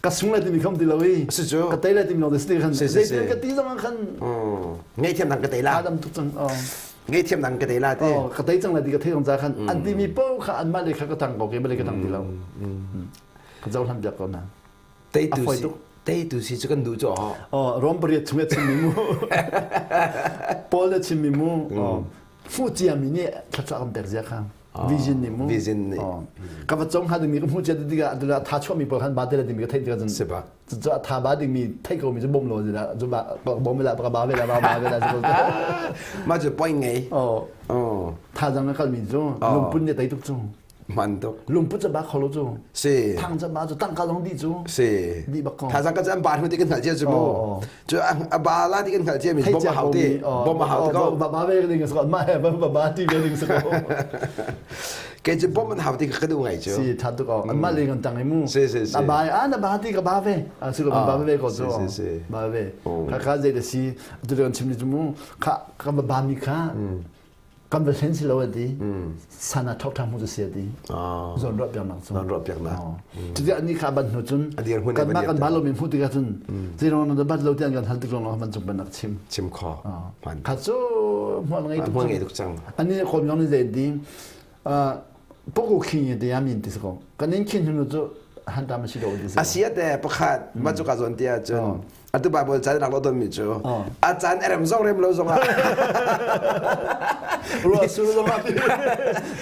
Ka sung lai timi kham ti lo i. Si cu. Ka tei lai timi lo ti si khan. Zeitin ka ti zong khan. Ngaihthiam dang ka tei la. Tha dam tuk cang. Oh. Ngaihthiam dang ka te la ti. Oh, ka tei cang la ti ka thei ca khan an timi paoh kha anmah le kha ka tang ko ke bale ka tang ti lo. Ka zohlan piak ko na. Teitu si teitu si cu kan duh cu oh. Oh, Rom pariat chung a chimmi mu. Paul na chimmi mu. Oh, fu cia mi nih thluachuah kan pek zia kha. Vision nih mu. Vision nih. Ka va cong ha dingmi ka hmu cia tikah adula tha chuah mi pawl khan ba te la dingmi ka theih tikah cun Sibak. Cu a tha ba dingmi theih ko mi cu bawm lo zila cu ba bawm la ka ba ve la ba ba ve la cu Ma cu point ngei. Oh. Oh. Tha zang na kal mi cu lungpun ne tei tuk cu. Man tuk. Lungput ca ba kho lo cu. Si. Thang ca ba cu tangka zong di cu. Si. Di bak ko. Thazang ka cam ba hnu ti kan hngalh cia cu mu. Cu a ba la ti kan hngalh cia mi bom a hau ti. Bom a hau ti ko. Ba ba ve ding so ma he ba ba ba ti ve ding so. Ke cu bom an hau ti ka duh ngai cu. Si tha tuk o. An ma le ngan tang i mu. Si si si. A ba a na ba ti ka ba ve. A si ko ba ve ko cu. Si si si. Ba ve. Kha kha zei da si. Tu kan chim ni cu mu. Kha ka ba mi kha. Kan va hlen si lo a ti. Sana thok thang mu si a ti. Zawn ruah piaknak cu. Zawn ruah piaknak. Cuti ani kha ban hnu cun kan mah kan ba lo mi hmu tikah cun zeirong na bat lo tiang kan hal tik lawng ban cung ban chim. Chim kho. Kha cu hmual ngei tuk. Hmual ngei tuk cang. Ani kawm yong ni zei ti poko khin ye te yamin ti sako. Kan in khin hnu cu han ta ma si do ti. Asia te pakhat ma cu ka zawn tia cun Atu Bible ca rak lo ton mi cu a caan a rem zong rem lo zong ah Ruah sur zong ah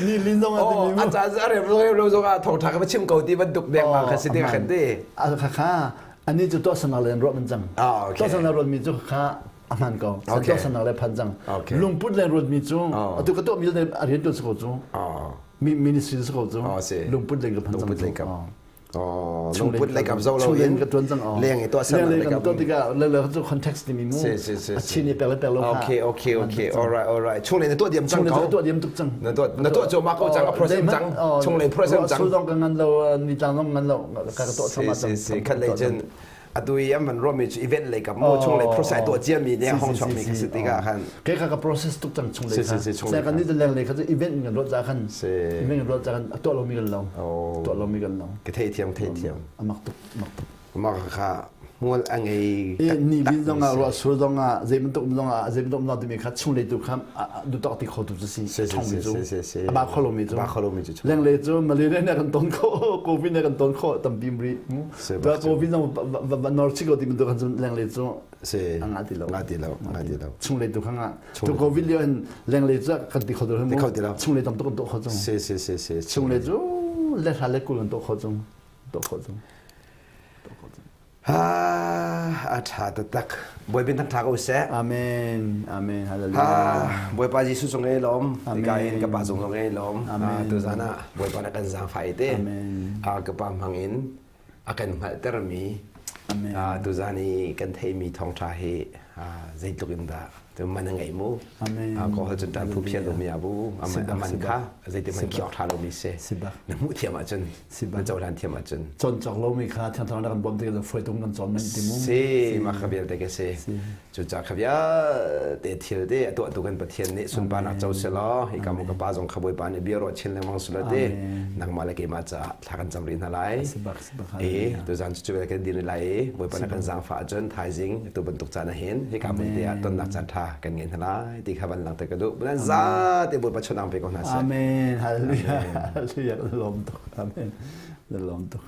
ni lin zong ah a caan a rem zong rem lo zong ah thawngtha ka va chim ko ti bantuk deng ma kha si te khan te kha kha ani cu to sanal len ruah man cang to sanal ruat mi cu kha a hman ko to sanal le phan cang lungput le ruat mi cu atu ka to mi le a rian tu ko cu ministry ko cu lungput le ka phan cang Lungput lei kap zo lo in leng i tuah ser lei kap tuah tikah le le cu context timi mu a chin i pek le pek lo okay okay okay all right all right chung le na tuah diam cang ko tuah diam tuk cang na tuah na tuah cu ma ko cang a process cang chung le process cang su zong ka ngan lo ni tlang zong ngan lo ka ka tuah sama cang si si khat lei cun atu i an van ruahmi cu event lei kap mu chung lei process tuah cia mi ne hong chuak mi kha si tikah khan ke ka ka process tuk cang chung lei kha se kan ni leng lei kha cu event kan ruat za khan event kan ruat za khan tuah lo mi kan lo tuah lo mi kan lo ka thei thiam thei thiam amak tuk amak tuk amak kha hmual a ngei ni lin zong ah ruah sur zong ah zei bantuk zong ah zei bantuk zong timi kha chung lei tu kha dutok ti kho tu cu si thong mi cu a ba kho lo mi cu ba kho lo mi cu leng lei cu malaria ne kan ton kho covid ne kan ton kho tampi mri ta covid zong va nor chi ko ti bantuk kan leng lei cu a nga ti lo nga ti lo nga ti lo chung lei tu kha nga tu covid lio in leng lei cu kan ti kho tu kho ti lo chung lei tam tuk kan to kho chung si si si si chung lei cu le hra le kul kan to kho chung to kho chung A ṭha taktak. Bawipa in ṭha ko seh. Amen. Amen. Hallelujah. Bawipa Jesuh cung i lawm. Tika in ka pa cung zong i lawm. Tuzan ah Bawipa na kan zaangfah i te. Ka pa hmang in a kan hngalhtermi tuzan i kan theimi thawngṭha hi zeitluk in dah tu man a ngei mu. Amen. Ko hal cun tan phu phian lomi abu aman kha zeitin man khi awk ṭha lomi si. Na hmuh thiam ahcun na cohlan thiam ahcun cawn cawk lomi kha thiang thlarau na kan bawmh tikah foi tung kan cawn men ti mu si mah kha vialte ka si cucaah kha vialte thil te a tuahtu kan Pathian nih sunparnak co selaw hi ka mu ka pa zong kha Bawipa nih bia ruah chin lengmang selaw te nangmah le keimah caah thla kan cam rih hna lai e tuzan cu cu kan din lai i Bawipa na kan zaangfah ahcun thaizing tu bantuk caan ah hin hika hmun te ah tonnak caan ṭha kan ngei hna lai ti kha van langhter ka duh. Bulan za te Bawipa chonang pe ko hna seh. Amen. Hallelujah. Hallelujah. Lawm tuk. Amen. Lawm tuk.